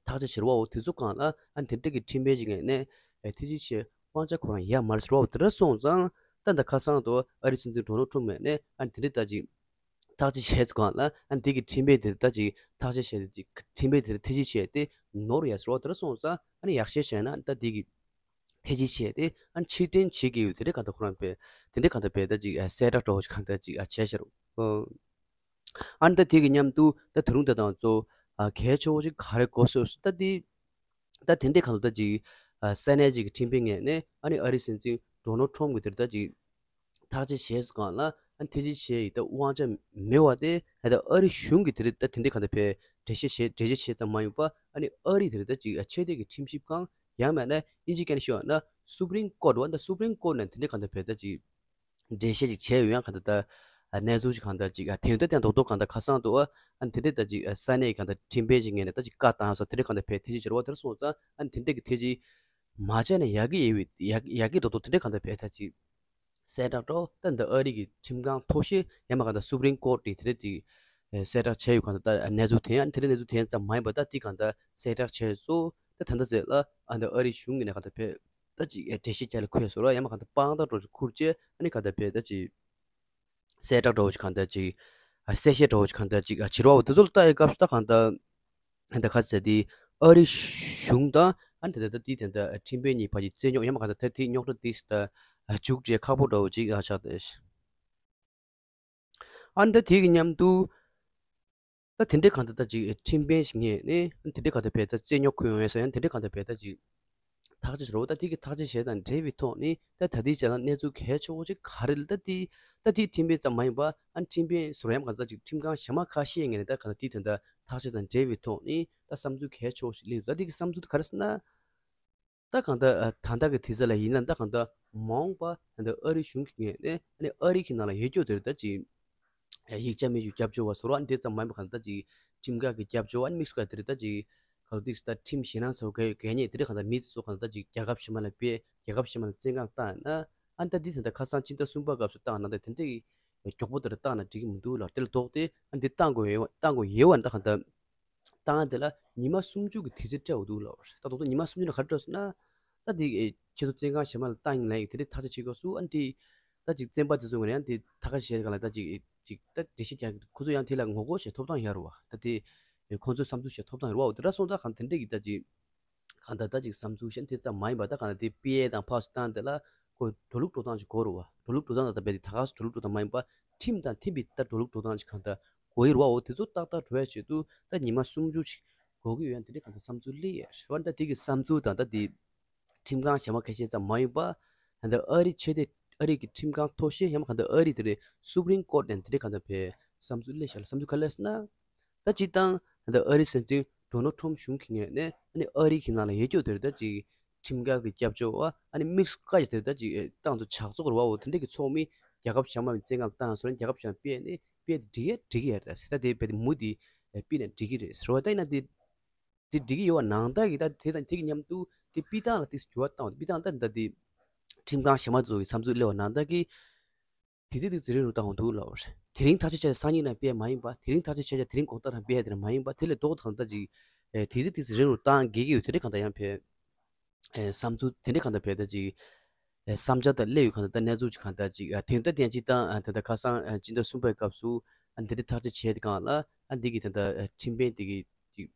ཐག་གཅོད་བྱེད་རོགས་འོ་དེ་ཚོ་སྒང་ལ་ཨ་ནི་དེ་འདྲ་གི་ཁྲིམས་དཔོན་ཅིག་ངོས་ནས་ཨེ་ཐེ་ཇུས་བྱེད་དབང་ཆ་ཁོ་རང་ཡོད་མ་རེད་ཟེར་བ་འོ་དེ་འདྲ་སོང་ཙང་། ད་ད་ཁ་སང་དུ་ཨ་རིའི་སྲིད་འཛིན་ཌོ་ནལ་ཊམ་ངོས་ནས་ཨ་ནི་དེ་འདྲ་ད་ཅིག་ཐག་གཅོད་བྱས་སྒང་ལ་ཨ་ནི་དེ་གི་ཁྲིམས་དཔོན་དེར་ད་ཅིག་ཐག་གཅོད་བྱས་ཏེ་ཅིག་ཁྲིམས་དཔོན་དེར་ཐེ་ཇུས་བྱས་ཏེ་ནོར་ཡོད་ཟེར་བ་འོ་དེ་འདྲ་སོང་ཙང་། ཨ་ནི་ཡག་བཤད་བྱས་ན་ད་དེ་གི་ཐེ་ཇུས་བྱས་ཏེ་ཨ་ནི་ཕྱིར་འཐེན་བྱེད་ཀྱི་ཡོད། དེ་འདྲ་གང་ལྟར་ཁོ་རང་བས་དེ་འདྲ་གང་ལྟར་བས་ད་ཅིག་ཨ་གསལ་བསྒྲགས་འདྲ་བོ་ཞིག་གང་ལྟར་ཅིག་ཨ་བྱས་ཤག་རོ། ཨ་ནི་ད་དེ་གི་མཉམ་དུ་ད་ད་རུང་ད་དང་གཙོ་ཨ་གལ་ཆེ་བོ་ཅིག་ག་རེ་གོ་སོང་ཟེར་ན། ད་དེ་ད་དེ་འདྲའི་གང་ལྟར་ད་ཅིག་ཨ་ས་གནས་ཅིག་གི་ཁྲིམས་དཔོན་ངོས་ནས་ཨ་ནི་ཨ་རིའི་སྲིད་འཛིན་ཌོ་ནལ་ཊམ་གྱི་དེར་ད་ཅིག་ཐག་གཅོད་བྱས་སྒང་ལ་ཨ་ནི་ཐེ་ཇུས་བྱེད་ཡི་ད་དབང་ཆ་མེད་པ་དེ། ད་ཨ་རི་གཞུང་གི་དེར་ད་དེ་འདྲའི་གང་ལྟར་བས་འགྲེལ་བཤད་བྱས་འགྲེལ་བཤད་བྱས་ཙམ་མ་ཡིན་པ། ཨ་ནི་ཨ་རི་དེར་ད་ཅིག་ཨ་ཆེས་མཐོའི་གི་ཁྲིམས་ཞིབ་ཁང་། ཡང་མིན་ན་དབྱིན་ཇིའི་སྐད་ནས་ཤོད་ན་སུ་པི་རིམ་ཀོརཊ་བ། ད་སུ་པི་རིམ་ཀོརཊ་ནས་དེ་འདྲའི་གང་ལྟར་བས་ད་ཅིག་འགྲེལ་བཤད་ཅིག་བྱས་ཡོད། ཡང་གང་ལྟར་ད་གནས་ཚུལ་ཅིག་གང་ལྟར་ཅིག་ཨ་དེ་ཡོད། ད་དེ་རྡོག་རྡོག་གང་ལྟར་ཁ་སང་དུ་ཨ་དེ་འདྲའི་ད་ཅིག་ས་གནས་གང་ལྟར་ཁྲིམས་དཔོན་ཅིག་ངོས་ནས་ད་ཅིག་བཀའ་བཏང་སོང་། དེ་འདྲའི་གང་ལྟར་བས་ཐེ་ཇུས་བྱེད་རོགས་དེར་སོང་ཙང་། ཨ་དེ་འདྲའི་གི་ཐེ་ཇུས་མ་བྱས་ན་ཡག་གི་ཡོད་པའི་ཡག་ཡག་གི་རྡོག་རྡོག་དེ་འདྲའི་གང་ལྟར་བས་ད་ཅིག་གསལ་བསྒྲགས་འདྲ་བོ། ད་འདི་ཨ་རི་གི་ཁྲིམས་ཁང་མཐོ་ཤོས་ཡང་མིན་གང་ལྟར་སུ་པི་རིམ་ཀོརཊ་དེ་དེ་འདྲ་དེ་གསལ་བསྒྲགས་བྱས་ཡོད། གང་ལྟར་ད་གནས་ཚུལ་དེ་ཡང་དེ་འདྲའི་གནས་ཚུལ་དེ་ཙམ་མ་ཡིན་པ་ད་དེ་གང་ལྟར་གསལ་བསྒྲགས་བྱས་སོང་། ད་ད་ལྟ་ཟེར་ལ་ཨ་འདི་ཨ་རི་གཞུང་གི་ནས་གང་ལྟར་བས་ད་ཅིག་ཨེ་འགྲེལ་བཤད་རྒྱག་ལ་ཁོས་སོ་ར། ཡང་མིན་གང་ལྟར་དཔང་རྟགས་འདྲ་བོ་ཅིག་ཁུར་བྱས། ཨ་ནི་གང་ལྟར་བས་ད་ཅིག་གསལ་བསྒྲགས་འདྲ་བོ་ཅིག་གང་ལྟར་ཅིག་ཨ་གསལ་བཤད་འདྲ་བོ་ཅིག་གང་ལྟར་ཅིག་ཨ་བྱེད་རོགས་འོ་དེ་ཚོ་ལ་ལྟ་ཡི་སྐབས་སུ་ད་གང་ལྟར་ཨ་འདི་ག་ཟེར་དེ། ཨ་རི་གཞུང་དང་ཨ་ནི་དེ་ད་ད་དེ་དེ་འདྲ་ཁྲིམས་དཔོན་གཉིས་བར་གྱི་རྩོད་རྙོག་ཡང་མིན་གང་ལྟར་ད་དེ་རྙོག་དྲ་དེ་ད་མཇུག་སྒྲིལ་ཁག་པོ་འདྲ་བོ་ཅིག་ཨ་ཆགས་ཏེ། ཨ་ནི་ད་དེ་གི་མཉམ་དུ་ད་དེ་འདྲའི་གང་ལྟར་ད་ཅིག་ཁྲིམས་དཔོན་ཞིག་ངོས་ནས་ཨ་ནི་དེ་འདྲའི་གང་ལྟར་བས་ད་རྩོད་རྙོག་ཁུལ་ཡོང་ཡ་སོགས་ཡང་དེ་འདྲའི་གང་ལྟར་བས་ད་ཅིག་ཐག་གཅོད་བྱེད་རོགས། ད་དེ་གི་ཐག་གཅོད་བྱས་དང་འབྲེལ་བའི་ཐོག་ནས་ད་ད་ལྟའི་ཆ་ལ་གནས་ཚུལ་གལ་ཆེ་བོ་ཅིག་ག་རེ་ལ་ད་དེ་ད་དེ་ཁྲིམས་དཔོན་ཙམ་མ་ཡིན་པ་ཨ་ནི་ཁྲིམས་དཔོན་ཟེར་ཡང་གང་ལྟར་ཅིག་ཁྲིམས་ཁང་གཞན་མ་ཁ་ཤས་ངོས་ནས་ད་གང་ལྟར་དེ་དེ་འདྲ་ཐག་གཅོད་དང་འབྲེལ་བའི་ཐོག་ནས་ད་བསམ་ཚུལ་གལ་ཆེ་བོ་ཞིག་སླེབས་འདུག་ད་དེ་གི་བསམ་ཚུལ་དེ་ག་རེ་ཟེར་ན། ད་གང་ལྟར་ཨ་ད་ལྟ་གི་དུས་ཚོད་ལ་ཡིན་ན་ད་གང་ལྟར་མ་འོངས་པ་ད་ལྟ་ཨ་རི་གཞུང་གི་ངོས་ནས་ཨ་ནི་ཨ་རི་གི་ནང་ལ་ཡོད་རྒྱུ་དེར་ད་ཅིག་ཡིག་ཆ་མེད་རྒྱུ་རྒྱབ་སྐྱོར་བ་ཟེར་བ་ཨ་ནི་དེ་ཙམ་མ་ཡིན་པ་གང་ལྟར་ཅིག་ཁྲིམས་འགལ་གྱི་རྒྱབ་སྐྱོར་བ་ཨ་ནི་དམིགས་སུ་བཀར་དེར་ད་ཅིག་ག་ལ་ཏིག་ད་ཁྲིམས་ཞེད་སྣང་ཚ་བོ་ག་ཡོད་གལ་རྙེད་དེ་འདྲ་གང་ལྟར་མི་དེ་ཚོ་གང་ལྟར་ཅིག་རྒྱལ་ཁབ་གཞན་པ་ལ་སྤེལ། རྒྱལ་ཁབ་གཞན་པ་ལ་བཙོན་ཁང་བཏང་ན་ཨ་ནི་ད་འདི་ད་ལྟ་ཁ་སང་ཕྱི་ཟླ་གསུམ་པ་སྐབས་སུ་བཏང་ན་ད་དེ་འདྲ་མགྱོགས་པོ་དེར་བཏང་ན་འགྲིག་གི་མི་འདུག་ལ། དེ་ལ་ལྡོག་སྟེ་ཨ་ནི་འདི་བཏང་དགོས་ཡོད་བ། བཏང་དགོས་ཡོད་བ་ད་གང་ལྟར། བཏང་དེ་ལ་ཉི་མ་སུམ་ཅུ་གི་དུས་ཚོད་སྤྲད་འདུག་ལབ། ད་རྡོག་རྡོག་ཉི་མ་སུམ་ཅུ་ནང་ག་རེ་སྤྲད་སོང་ན། ད་དེ་ཁྱེད་ཚོ་བཙོན་ཁང་གཞན་པ་ལ་བཏང་ཡིན་ལབ་ཡིན། དེ་འདྲའི་ཐག་གཅོད་བྱེད་དགོས་སུ་ཨ་ནི་དེ། ད་ཅིག་བཙོན་པ་དེ་ཚོ་ངོས་ནས་ཡང་དེ་ཐག་གཅོད་བྱེད་ག་ལ་ད་ཅིག་ཅིག་ད་འགྲེལ་བཤད་རྒྱག་གི་འདུག་ཁོ་ཚོ་ཡང་དེ་ལ་ངོ་རྒོལ་བྱེད་ཐོབ་ཐང་ཡོད་རེད་བ། ད་དེ་ཁོ་ཚོའི་བསམ་ཚུལ་བཤད་ཐོབ་ཐང་ཡོད་རེད་བ། འོ་དེ་འདྲ་སོང་ཙང་གང་དེ་འདྲ་གི་ད་ཅིག་གང་ལྟར་ད་ཅིག་བསམ་ཚུལ་བཤད་དེ་ཙམ་མ་ཡིན་པ་ད་གང་ལྟར་དེ་པི་ཨེ་དང་ཕར་ཚུར་བཏང་དེ་ལ་ཁོ་འགྲོ་ལུགས་འགྲོ་སྟངས་ཅིག་དགོས་རེད་བ། འགྲོ་ལུགས་འགྲོ་སྟངས་ད་ད་རྦད་དེ་ད་ག་སུ་འགྲོ་ལུགས་འགྲོ་སྟངས་མ་ཡིན་པ་ཁྲིམས་དང་མཐུན་པའི་ད་འགྲོ་ལུགས་འགྲོ་སྟངས་ཅིག་གང་ལྟར་དགོས་ཡོད་རེད་བ། འོ་དེ་ཚོ་ཏག་ཏག་འགྲོ་ཡ་ཆེད་དུ་ད་ཉི་མ་སུམ་ཅུ་ཅིག་ དགོས་ཀྱི་ཡོད་ཡང་དེ་འདྲའི་གང་ལྟར་བསམ་ཚུལ་སླེབས་ཡོད་རེད་བ། ད་དེ་གི་བསམ་ཚུལ་དང་ད་དེ་ཁྲིམས་ཁང་གཞན་པ་ཁ་ཤས་ཙམ་མ་ཡིན་པ། ད་ལྟ་ཨ་རི་ཆེས་མཐོའི་ཨ་རི་གི་ཁྲིམས་ཁང་མཐོ་ཤོས་ཡང་མ་གང་ལྟར་ཨ་རི་དེ་རེད། Supreme Court ནས་དེ་འདྲའི་གང་ལྟར་བས་བསམ་ཚུལ་སླེབས་ཤག་ལ། བསམ་ཚུལ་ག་རེ་ཟེར་ན། ད་སྤྱིར་བཏང་ད་ལྟ་ཨ་རི་སྲིད་འཛིན་Donald Trump གཞུང་གི་ངོས་ནས་ཨ་ནི་ཨ་རི་གི་ནང་ལ་ཡོད་རྒྱུ་དེ་རེད། ད་ཅིག་ཁྲིམས་འགལ་གྱི་སྐྱབས་བཅོལ་བ་ཨ་ནི་དམིགས་སུ་བཀར་ཡ་དེ་རེད། ད་ཅིག་བཏང་དུ་ཇག་ཚོགས་རེད་བ། འོ་དེ་འདྲ་གི་ཚོགས་མི་རྒྱལ་ཁབ་གཞན་པ་བའི་བཙན་ཁང་ལ་བཏང་སོང་ན་རྒྱལ་ཁབ་གཞན་པས་ནི་དཔེ་དེ་འགྲིག་ཡ་འགྲིག་ཡ་རེད། ད་དེ་དཔེ་དེ་མུ་དེ་དཔེ་ནས་འགྲིག་གི་རེད་ཟེར་བ། ད་ཡིན་ན་དེ་དེ་འགྲིག་གི་ཡོད་པ་ནང་ལྟར་གྱི་ད་དེ་དང་དེ་གི་མཉམ་དུ་དེ་སྤྱིར་བཏང་ལ་དེ་འགྱུར་བ་བཏང་བ། སྤྱིར་བཏང་ད་ད་དེ་ཁྲིམས་ཁང་གཞན་པ་ཚོ་གི་བསམ་ཚུལ་སླེབས་པ་ནང་ལྟར་གྱི་དེ་ཚིག་དེ་ཚིག་རིང་རུ་བཏང་བ་འདུག་ལབ་པ་རེད། དེ་རིང་ཐག་གཅོད་བྱས་སང་ཉིན་རང་སྤེལ་མ་ཡིན་པ། དེ་རིང་ཐག་གཅོད་བྱས་ཀྱང་དེ་རིང་དགོང་དག་རང་སྤེལ་ཡ་དེ་རང་མ་ཡིན་པ། དེ་ལས་ལྡོག་ཏུ་གང་ལྟར་ཅིག་ཨེ་དེ་ཚིག་དེ་ཚིག་རིང་རུ་བཏང་དགོས་ཀྱི་ཡོད། དེ་འདྲ་གང་ལྟར་ཡང་བས་ཨེ་བསམ་ཚུལ་དེ་འདྲ་གང་ལྟར་བས་ད་ཅིག་ཨེ་བསམ་འཆར་དང་སླེབས་ཡོད། གང་ལྟར་ད་གནས་ཚུལ་ཅིག་གང་ལྟར་ཅིག་ཨ་དེ་ལྟར་དེ་ཡང་སྤྱིར་བཏང་ཨ་ད་ལྟ་ཁ་སང་ཨ་སྤྱི་ཟླ་གསུམ་པའི་སྐབས་སུ་ཨ་འདི་འདྲ་ཐག་གཅོད་བྱས་དེ་གང་ལ་ཨ་འདི་གི་ད་ལྟ་ཨ་ཁྲིམས་དཔོན་དེ་གི་ཅིག་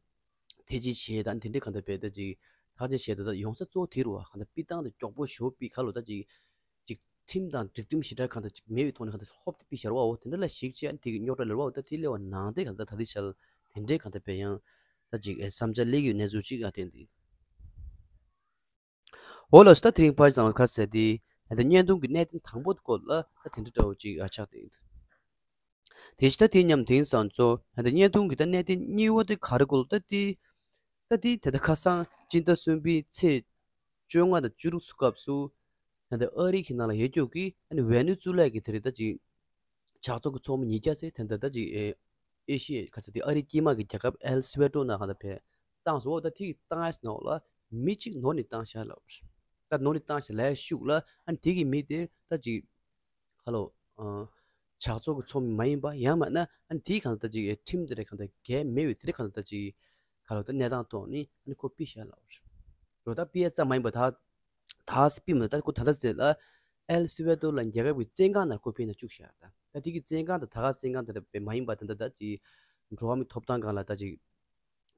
ཐེ་ཇུས་བྱས་དང་དེ་འདྲ་གང་ལྟར་བས་ད་ཅིག་ཐག་གཅོད་བྱས་ད་ད་ཡོང་ས་གཙོ་བོ་དེ་རུ་བ་གང་ལྟར་སྤྱིར་བཏང་དང་མགྱོགས་པོ་ཞོ་པི་ཁ་ལོ་ད་ཅིག་ཅིག་ཁྲིམས་དང་སྒྲིག་ཁྲིམས་ཞེ་དྲག་གང་ལྟར་ཅིག་མེད་པའི་ཐོག་ནས་གང་ལྟར་ཧོབ་ཏེ་པི་ཤར་བའོ། དེ་འདྲ་ལ་ཞིག་བྱས་ཨ་ནི་དེ་གི་རྙོག་དྲ་ལ་བའོ། ད་དེ་སླེབས་པ་ནང་དེ་གང་ལྟར་ད་དེ་ཆལ་དེ་འདྲའི་གང་ལྟར་བས་ཡང་ད་ཅིག་ཨེ་བསམ་འཆར་སླེབས་ཡོད་གནས་ཚུལ་ཅིག་ཨ་བསྟན་དེ། འོ་ལགས་སོ། ད་དེ་རིང་ཕར་ཙམ་ཁ་གསལ་དེ་ད་བརྙན་ཐུང་གི་གནད་དོན་དང་པོ་སྐོར་ལ་ད་དེ་འདྲ་འདྲ་བོ་ཅིག་ཨ་ཆགས་དེ་ཡིན། དེ་བཞིན་ད་དེ་མཉམ་དེང་སང་ཚོ་ད་བརྙན་ཐུང་གི་ད་གནད་དོན་གཉིས་པ་དེ་ག་རེ་སྐོར་ད་དེ་ད་དེ་ད་ལྟ་ཁ་སང་སྤྱི་ཟླ་གསུམ་པའི་ཚེས་བཅོ་ལྔ་དང་བཅུ་དྲུག་ཚོ་སྐབས་སུ་ད་ལྟ་ཨ་རི་གི་ནང་ལ་ཡོད་རྒྱུ་གི་ཨ་ནི་ཝེ་ནེ་ཛུ་ལ་གི་དེ་རེད་ད་ཅིག་ཇག་ཚོགས་ཀྱི་ཚོགས་མི་ཉིས་བརྒྱ་ཙམ་ད་ལྟ་ད་ཅིག་ཨེ་ཨེ་ཤི་ཡའི་ཁ་ཚ་དེ་ཨ་རིའི་དཀྱིལ་མ་གི་རྒྱལ་ཁབ་ཨེལ་སི་ཝེ་ཏོ་ནང་གང་ལྟར་བས་བཏང་སོང་། འོ་ད་དེ་གི་བཏང་ཡས་ནང་ལ་མི་གཅིག་ནོར་ནས་བཏང་ཤག་ལབ་རེད། ད་ནོར་ནས་བཏང་ཤག་ལབ་ཡས་ཤུགས་ལ་ཨ་ནི་དེ་གི་མི་དེ་ད་ཅིག་ཁ་ལོ། ཨ། ཇག་ཚོགས་ཀྱི་ཚོགས་མི་མ་ཡིན་པ་ཡང་མིན་ན་ཨ་ནི་དེའི་གང་ལྟར་ཅིག་ཁྲིམས་དེ་རེད་གང་ལྟར་འགལ་མེད་པའི་དེ་རེད་གང་ལྟར་ཅིག་ཁ་ལོ་ད་གནས་སྟངས་ཐོག་ནས་ཨ་ནི་ཁོ་ཕུད་བཞག་ལབ་རེད། རོ་ད་ཕུད་ཡ་ཙམ་མ་ཡིན་པ་ད་ད་ཕུད་མ་ད་ཁོ་ད་ལྟ་ཟེར་ལ་ཨེལ་སི་ཝེ་ཏོ་ལ་རྒྱལ་ཁབ་ཀྱི་བཙོན་ཁང་ནང་ཁོ་ཕུད་ན་བཅུག་བཞག་ད་ད་དེ་གི་བཙོན་ཁང་དང་ད་ག་བཙོན་ཁང་དེ་རེད་པས་མ་ཡིན་པ་ད་ལྟ་ད་ཅིག་འགྲོ་བ་མིའི་ཐོབ་ཐང་སྒང་ལ་ད་ཅིག་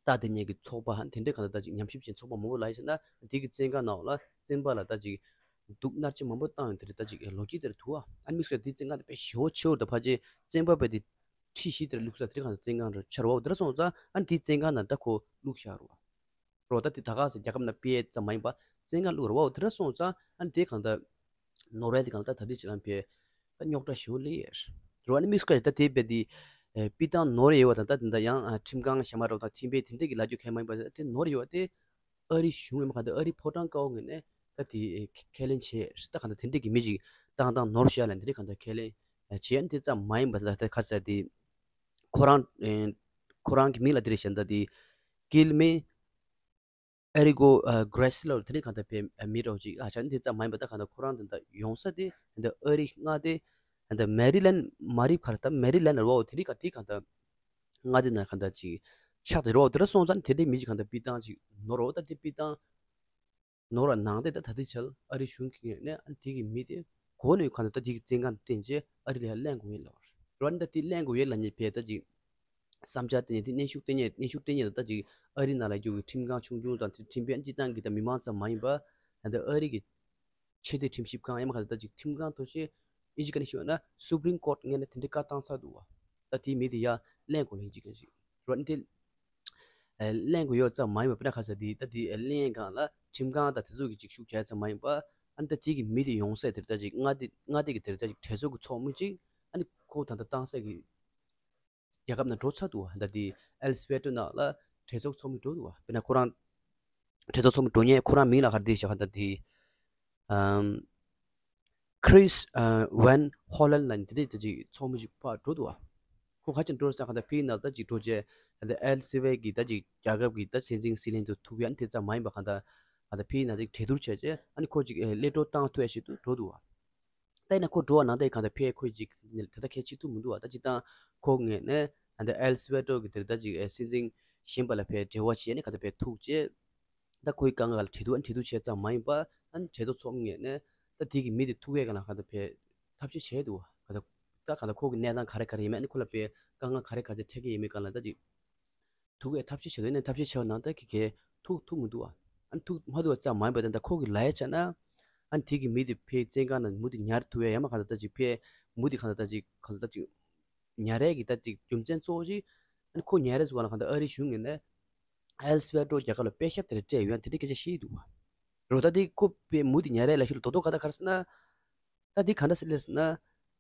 ལྟ་དེ་ཉིད་ཀྱི་ཚོགས་པ་དེ་འདྲའི་གང་ལྟར་ད་ཅིག་ཉམས་ཞིབ་བྱེད་ཚོགས་པ་མང་པོ་ལ་ཡིན་ཟེར་ན་དེ་གི་བཙོན་ཁང་ནང་ལ་བཙོན་པ་ལ་ད་ཅིག་སྡུག་མནར་གཅིག་མང་པོ་བཏང་ཡོད་དེ་རེད། ད་ཅིག་ལོ་རྒྱུས་དེར་ཐུག་ཨ་ཨ་ནི་དམིགས་བསལ་དེ་བཙོན་ཁང་དེ་དཔེ་ཞེ་པོ་ཆེ་བོ་ད་ཕལ་ཆེར་བཙོན་པ་དཔེ་དེ་ཁྲི་བཞི་དེར་བླུགས་ས་དེ་རེད་གང་ལྟར་བཙོན་ཁང་རེད་ཆར་བ་འོ་དེ་ར་སོང་ཙང་ཨ་ནི་དེ་བཙོན་ཁང་ནང་ད་ཁོ་བླུགས་བཞག་རོ། རོ་ད་དེ་ད་ག་ཟེ་རྒྱལ་ཁབ་ནང་ཕེ་ཙམ་མ་ཡིན་པ་བཙོན་ཁང་བླུགས་རོ་འོ་དེ་ར་སོང་ཙང་ཨ་ནི་དེ་གང་ལྟར། ནོར་ཝེ་དེ་གང་ལྟར་ད་ལྟའི་ཆ་ལ་ཕེ་ད་རྙོག་དྲ་ཞེ་པོ་སླེབས་ཡོད་རེད། རོ་ཨ་ནི་དམིགས་བཀར་ད་དེ་བས་དེ་སྤྱིར་བཏང་ནོར་ཡོད་པ་དང་ད་དེ་འདྲ་ཡང་ཁྲིམས་ཁང་གཞན་མ་རོགས་དང་ཁྲིམས་དཔོན་དེ་འདྲ་གི་ལབ་རྒྱུ་གང་ཡང་མ་ཡིན་པ་དེ་ནོར་ཡོད་པ་དེ་ཨ་རི་གཞུང་ཡིན་པ་གང་ལྟར་ཨ་རི་ཕོ་བྲང་དཀར་པོ་ངོས་ནས་ད་དེ་ཁས་ལེན་བྱས་ད་གང་ལྟར་དེ་འདྲ་གི་མི་ཞིག་བཏང་བཏང་ནོར་བཞག་ལ་འདི་འདྲ་གང་ལྟར་ཁས་ལེན་བྱས་ཨ་ནི་དེ་ཙམ་མ་ཡིན་པ་ལ་ད་ཁ་ས་དེ་ཁོ་རང་ཁོ་རང་གི་མིང་ལ་དེ་རེད་བཤད་ད་དེ་ཀིལ་མེ། ཨེ་རི་གོ་ཨ་གྷི་རེ་སི་ལོ་དེ་ནི་གང་ལྟར་བས་མི་རོགས་ཅིག་ཨ་ཆ་ནི་དེ་ཙམ་མ་ཡིན་པ་ད་གང་ལྟར་ཁོ་རང་དེ་འདྲ་ཡོང་ས་དེ་འདི་ཨ་རི་མངའ་སྡེ་འདི་མེ་རི་ལན་མ་རི་ཁར་ད་མེ་རི་ལན་རོ་དེ་རི་ག་དེ་གང་ལྟར་མངའ་སྡེ་ན་གང་ལྟར་ཅིག་ཆགས་དེ་རོ་དེ་ར་སོང་ཙང་དེ་འདྲའི་མི་ཅིག་གང་ལྟར་སྤྱིར་བཏང་ཅིག་ནོར་རོ་ད་དེ་སྤྱིར་བཏང་ནོར་བ་ནང་དེ་ད་ད་དེ་ཆལ་ཨ་རི་གཞུང་གི་ངོས་ནས་ཨ་དེ་གི་མི་དེ་གོ་ནས་གང་ལྟར་ད་དེ་གི་བཙོན་ཁང་དུ་བསྟན་རྗེས་ཨ་རི་ལ་ཡང་ལེན་དགོས་ཡིན་ལབ་རོ་ད་དེ་ལེན་དགོས་ཡིན་ལབ་ཉེ་བས་ད་ཅིག་བསམ་འཆར་བསྟན་ནས་དེ་གནོན་ཤུགས་བསྟན་ནས་གནོན་ཤུགས་བསྟན་ནས་ད་ཅིག་ཨ་རི་ནང་ལ་རྒྱུ་གི་ཁྲིམས་ཁང་ཆུང་ཆུང་དང་དེ་ཁྲིམས་དཔོན་སྤྱིར་བཏང་གི་ད་མི་མང་ཙམ་མ་ཡིན་པ་ད་ལྟ་ཨ་རི་གི་ཆེས་མཐོའི་ཁྲིམས་ཞིབ་ཁང་ཡང་མ་ག་ད་ཅིག་ཁྲིམས་ཁང་མཐོ་ཤོས་ཨིན་ཇི་ག་ནས་ཞུས་ན་Supreme Court ངོས་ནས་དེ་འདྲའི་བཀའ་བཏང་ཚར་འདུག་བ། ད་དེའི་མི་དེ་ཡ་ལེན་དགོས་ལེན་ཅིག་ག་ཅིག་རོ་ཨ་ནི་དེ་ལེན་དགོས་ཡོད་ཙམ་མ་ཡིན་པ་དཔེར་ན་ཁ་ས་དེ་ད་དེ་ལེན་གང་ལ་ཁྲིམས་ཁང་དང་དེ་ཚོ་གི་ཅིག་ཤུགས་རྒྱག་ཙམ་མ་ཡིན་པ་ཨ་ནི་ད་དེ་གི་མི་དེ་ཡོང་ས་དེར་ད་ཅིག་མངའ་སྡེ་མངའ་སྡེ་གི་དེར་ད་ཅིག་གྲོས་ཚོགས་ཀྱི་ཚོགས་མི་ཅིག་ཨ་ནི་ཁོ་ད་ལྟ་བཏང་ས་གི་རྒྱལ་ཁབ་ནང་འགྲོ་ཚར་འདུག་བ། ད་དེ་ཨེལ་སི་ཝེ་ཏོ་ནང་ལ་གྲོས་ཚོགས་ཚོགས་མི་འགྲོ་འདུག་བ། དཔེར་ན་ཁོ་རང་གྲོས་ཚོགས་ཚོགས་མི་འགྲོ་མཁན་ཁོ་རང་མིང་ལ་ག་རེ་བྲིས་བཞག་ད་དེ་ཨམ་Chris ཨ་Van Hollen ལ་འདི་འདྲས་ད་ཅིག་ཚོགས་མི་ཅིག་ཕར་འགྲོ་འདུག་བ། ཁོ་ག་ཅིག་འགྲོ་ས་ག་ད་ཕི་ནང་ད་ཅིག་འགྲོ་བྱས་ད་ཨེལ་སི་ཝེ་གི་ད་ཅིག་རྒྱལ་ཁབ་ཀྱི་ད་སྲིད་འཛིན་སྲིད་བློན་ཚོ་ཐུག་ཡ་ཨ་ནི་དེ་ཙམ་མ་ཡིན་པ་ག་ད་ག་ད་ཕི་ནང་ཅིག་གྲོས་བསྡུར་བྱས་བྱས་ཨ་ནི་ཁོ་ཅིག་ཨེ་གློད་བཀྲོལ་བཏང་ཐུབ་ཡ་ཞིག་ཏུ་འགྲོ་འདུག་བ། ད་ཡིན་ན་ཁོ་འགྲོ་བ་ནང་ད་གང་ལྟར་ཕེ་ཁོས་ཅིག་ད་ལྟ་ཁས་འཆེ་ཐུབ་མི་འདུག་བ། ད་ཅི་ད་ཁོ་ངོས་ནས་ད་ལྟ་ཨེལ་སི་ཝེ་ཏོ་གི་དེར་ད་ཅིག་ཨེ་སྲིད་འཛིན་གཞན་པ་ལ་ཕེ་འབྲེལ་བ་བྱས་ནས་གང་ལྟར་ཕེ་ཐུག་བྱས། ད་ཁོའི་དཀའ་ངལ་ལ་འབྲེལ་གཏུག་ཨ་འབྲེལ་གཏུག་བྱས་ཙམ་མ་ཡིན་པ་ཨ་གྲོས་ཚོགས་ཚོགས་མི་ངོས་ནས་ད་དེ་གི་མི་དེ་ཐུག་ཡས་ག་ལ་གང་ལྟར་ཕེ་ཐབས་ཤེས་བྱས་འདུག་བ། གང་ལྟར་ད་གང་ལྟར་ཁོ་གི་གནས་སྟངས་ག་རེ་ག་རེ་ཡིན་མིན་ཨ་ནི་ཁོ་ལ་ཕེ་དཀའ་ངལ་ག་རེ་ག་རེ་འཕྲད་ཀྱི་ཡིན་མིན་གང་ལ་ད་ཅིག་ཐུག་ཡས་ཐབས་ཤེས་བྱེད་དོ་ནས་ཐབས་ཤེས་བྱས་པ་ནང་ད་ཁི་ཁེ་ཐུག་ཐུག་མི་འདུག་ཨ། ཨ་ཐུག་མ་ཐུག་ཙམ་མ་ཡིན་པ་དེ་འདྲ་ཁོ་གི་ལ་ཡ་བྱས་ན་ཨ་དེ་གི་མི་དེ་ཕེ་བཙོན་ཁང་ནང་མུ་དེ་ཉར་ཐུབ་ཡ་ཡ་མ་གང་ལྟར་ད་ཅིག་ཕེ་མུ་དེ་གང་ལྟར་ད་ཅིག་གང་ལྟར་ད་ཅིག་ཉར་ཡས་ཀྱི་ད་ཅིག་རྒྱུ་མཚན་གཙོ་བོ་ཅིག་ཨ་ཁོ་ཉར་ཡས་ཚུགས་ག་ལ་གང་ལྟར་ཨ་རི་གཞུང་ངོས་ནས་ ཨེལ་སི་ཝེ་ཏོ་རྒྱལ་ཁབ་ལ་པད་ཤག་དེ་འདྲ་སྤྲད་ཡོད་ཡ་དེ་འདྲའི་སྐད་ཆ་བཤད་ཀྱི་འདུག་བ། རོ་ད་དེ་ཁོ་པའི་མུ་དེ་ཉལ་རས་ལ་ཤུལ་རྡོག་རྡོག་ག་ད་ག་རེ་ཟེར་ན། ད་དེ་ག་འདྲ་ཟེར་ལེ་ཟེར་ན།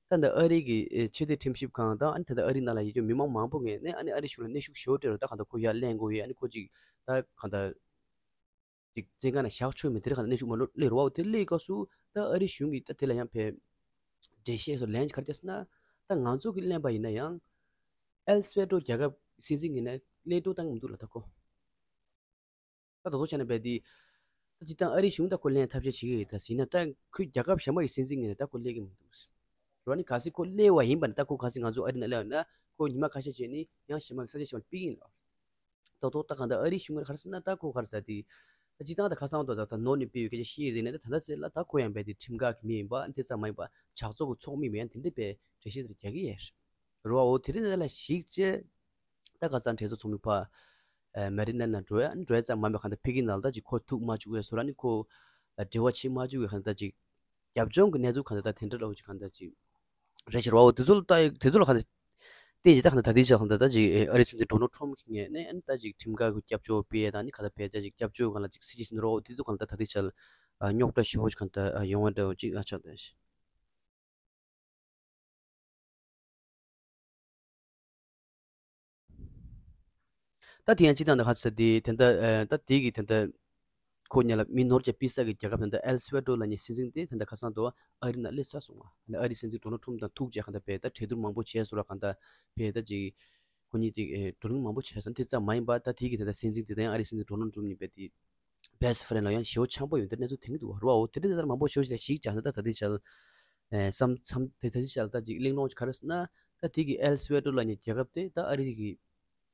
ད་འདི་ཨ་རི་གི་ཨེ་ཕྱི་སྡེ་ཁྲིམས་ཞིབ་ཁང་དང་ཨ་ནི་ད་ལྟ་ཨ་རི་ནང་ལ་ཡོད་རྒྱུ་མི་མང་མང་པོ་ངས་ནས་ཨ་ནི་ཨ་རི་གཞུང་ལ་གནོན་ཤུགས་ཞེ་པོ་སྤྲད་རོ། ད་ག་ད་ཁོ་ཡར་ལེན་དགོས་ཡས། ཨ་ནི་ཁོ་ཅིག་ད་ག་ད་ཅིག་བཙོན་ཁང་ནང་བཞག་ཆོག་མེད། དེ་རིང་ག་ད་གནོན་ཤུགས་མ་ལོ་སླེབས་རོ་བ། དེ་སླེབས་སྐབས་སུ་ད་ཨ་རི་གཞུང་གིས་ད་དེ་ལ་ཡང་ཕེ་འགྲེལ་བཤད་སོགས་ལན་ག་རེ་བརྒྱབ་ཟེར་ན། ད་ང་ཚོ་གིས་ལེན་པ་ཡིན་ན་ཡང་ཨེལ་སི་ཝེ་ཏོ་རྒྱལ་ཁབ་སྲིད་འཛིན་གྱིས་ནས་གླེང་སློང་བཏང་གི་མི་འདུག་ལ། ད་ཁོ་ད་དོ་དོ་བྱས་ན་བས་དེ་ད་སྤྱིར་བཏང་ཨ་རི་གཞུང་ད་ཁོ་ལེན་ཐབས་ཤེས་བྱེད་ཀྱི་ཡོད། ད་ཟིན་ན་ད་ཁོས་རྒྱལ་ཁབ་གཞན་པ་ཡི་སྲིད་འཛིན་གྱིས་ནས་ད་ཁོ་གླེང་གི་མི་འདུག་ཟེར་རོ། ཨ་ནི་གལ་སྲིད་ཁོ་གླེང་བ་ཡིན་པ་ན་ད་ཁོ་གལ་སྲིད་ང་ཚོ་ཨ་རི་ནང་སླེབས་ན་ཁོ་ཉི་མ་ཁ་ཤས་བྱས་ནས་ཡང་གཞན་པ་གི་ས་ཆ་གཞན་པར་ཕུད་ཀྱི་ཡིན་ལ། ཏོག་ཏོག་ད་གང་ལྟར་ཨ་རིའི་གཞུང་གིས་ག་རེ་ཟེར་ན། ད་ཁོ་ག་རེ་ཟེར་དེ། ད་སྤྱིར་བཏང་ད་ཁ་སང་དུ་ད་ད་ནོར་ནས་སྤེལ་བའི་སྐད་ཆ་བཤད་ཡོད་དེ་ནས། ད་ད་ལྟ་ཟེར་ལ་ད་ཁོ་ཡང་རྦད་དེ་ཁྲིམས་འགལ་གྱི་མི་ཡིན་པ། དེ་ཙམ་མ་ཡིན་པ་ཇག་ཚོགས་ཀྱི་ཚོགས་མི་མིན་ཡང་དེ་འདྲ་པའི་འགྲེལ་བཤད་དེ་རྒྱག་གི་ཡོད་རེད་བ། འོ་དེ་རིང་ནས་ལ་གཞིགས་བྱས། ད་ཁ་སང་གྲོས་ཚོགས་ཚོགས་མི་ཕ་མེ་རི་ནན་ན་འགྲོ་ཡ་འགྲོ་ཡ་ཙམ་མ་ཡིན་པ་གང་ལྟར་ཕ་གི་ནང་ལ་ད་ཅིག་ཁོ་ཐུག་མ་བཅུག་པའི་བཟོ་འདྲ། ཨ་ནི་ཁོ་འབྲེལ་བ་བྱེད་མ་བཅུག་པའི་གང་ལྟར་ད་ཅིག་རྒྱབ་ལྗོངས་ཀྱི་གནས་ཚུལ་གང་ལྟར་ད་དེ་འདྲ་འདྲ་བོ་ཅིག་གང་ལྟར་ཅིག་རེད་ཤག་རེད་བ། འོ་དེ་ཚོ་ལ་ལྟ་དེ་ཚོ་ལ་གང་ལྟར་བརྟེན་ཅིག་ད་གང་ལྟར་ད་ལྟའི་ཆར་གང་ལྟར་ད་ཅིག་ཨ་རིའི་སྲིད་འཛིན་ཌོ་ནལ་ཊམ་གྱི་ངོས་ནས་ཨ་ནི་ད་ཅིག་ཁྲིམས་འགལ་གྱི་སྐྱབས་བཅོལ་སྤེལ་ཡས་དང་ཨ་ནི་གང་ལྟར་བས་ད་ཅིག་སྐྱབས་བཅོལ་སྒང་ལ་ཅིག་སྲིད་ཇུས་ཟིན་རོགས། འོ་དེ་ཚོ་གང་ལྟར་ད་ལྟའི་ཆར་རྙོག་དྲ་ཞེ་པོ་ཅིག་གང་ལྟར་ཡོང་བ་འདྲ་བོ་ཅིག་ཨ་ཆགས་བསྡད་ཤག་ད་དེ་ཡང་སྤྱིར་བཏང་ད་ག་ཚོད་དེ་དེ་འདྲ་ཨ་ད་དེ་གི་དེ་འདྲ་ཁོ་གཉིས་ལ་མི་ནོར་གྱི་སྤུས་ས་གི་རྒྱལ་ཁབ་དེ་འདྲ་ཨེལ་སི་ཝེ་ཏོ་ལབ་མཁན་སྲིད་འཛིན་དེ་དེ་འདྲ་ཁ་སང་དུ་ཨ་རི་ནང་སླེབས་ཚར་སོང་བ། ཨ་ནི་ཨ་རིའི་སྲིད་འཛིན་ཌོ་ནལ་ཊམ་དང་ཐུག་བྱས་གང་ལྟར་བས་ད་གྲོས་བསྡུར་མང་པོ་བྱས་སོང་ར། གང་ལྟར་བས་ད་ཅིག་ཁོ་གཉིས་ཅིག་ཨེ་བགྲོ་གླེང་མང་པོ་བྱས་སོང་། དེ་ཙམ་མ་ཡིན་པ་ད་དེ་གི་དེ་འདྲ་སྲིད་འཛིན་དེ་དང་ཨ་རིའི་སྲིད་འཛིན་ཌོ་ནལ་ཊམ་གཉིས་བས་དེ་བེ་སི་ཊི་ཕ་རེན་ཌི་ལ་ཡང་ཞེ་པོ་འཆམ་པོ་ཡོད་དེ་གནས་ཚུལ་ཐོན་གྱི་འདུག་བ། རོ་ཨ་འོ་དེ་འདྲ་དེ་ལྟར་མང་པོ་ཞེ་པོ་ཞིག་ལ་གཞིགས་བྱས་ན་ད་ད་ལྟའི་ཆར་ཨེ་བསམ་བསམ་དེ་ད་ལྟའི་ཆར་ད་ཅིག་གླེང་སློང་ག་རེ་ཟེར་ན། ད་དེ་གི་ཨེལ་སི་ཝེ་ཏོ་ལབ་མཁན་རྒྱལ་ཁབ་དེ་ད་ཨ་རི་གི་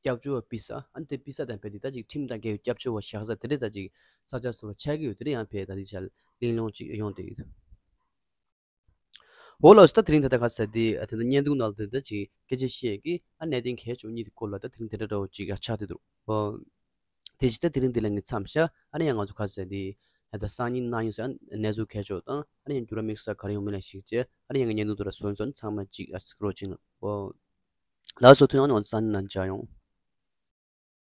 སྐྱབས་བཅོལ་བ་སྤུས་ས། ཨ་ནི་དེ་སྤུས་ས་དང་བས་དེ་ད་ཅིག་ཁྲིམས་དང་འགལ་བའི་སྐྱབས་བཅོལ་བ་བཞག་ས་དེ་འདྲ་ད་ཅིག་ས་ཆ་སོགས་ལ་ཆགས་ཀྱི་ཡོད། དེ་འདྲ་ཡང་བས་ད་ལྟའི་ཆར་གླེང་སློང་ཅིག་ཡོང་བསྡད་ཡོད། འོ་ལགས་སོ། ད་དེ་རིང་ད་ལྟ་ག་ཟེར་དེ་ཨ་དེ་འདྲ་བརྙན་ཐུང་ནང་དེ་འདྲ་ཅིག་སྐད་ཆ་བཤད་ཀྱི་ཨ་གནད་དོན་གལ་ཆེ་བ་གཉིས་དེ་སྐོར་ལ་ད་དེ་རིང་དེ་འདྲ་འདྲ་བོ་ཅིག་ཡ་ཆགས་བསྡད་འདུག་འོ། དེ་བཞིན་ད་དེ་རིང་འདི་ལ་ངས་མཚམས་བཞག་ཨ་ནི་ཡང་ང་ཚོ་ག་ཟེར་དེ་ཨ་ད་སང་ཉིན་གནངས་ཉིན་ཟེར་ཨ་གནས་ཚུལ་གལ་ཆེ་བ་དང་ཨ་ནི་ཡང་འགྱུར་བ་དམིགས་བསལ་ག་རེ་ཡོང་མིན་ལ་གཞིགས་བྱས་ཨ་ནི་ཡང་ངས་བརྙན་ཐུང་དེ་ར་བཟོས་ཚོ་ཚང་མ་ཅིག་ཨ་གཟིགས་རོགས་བྱེད་ལ། འོ། ལགས་སོ། ཐུགས་རྗེ་ཆེ། ང་ཚོ་སང་ཉིན་ནང་མཇལ་ཡོང་།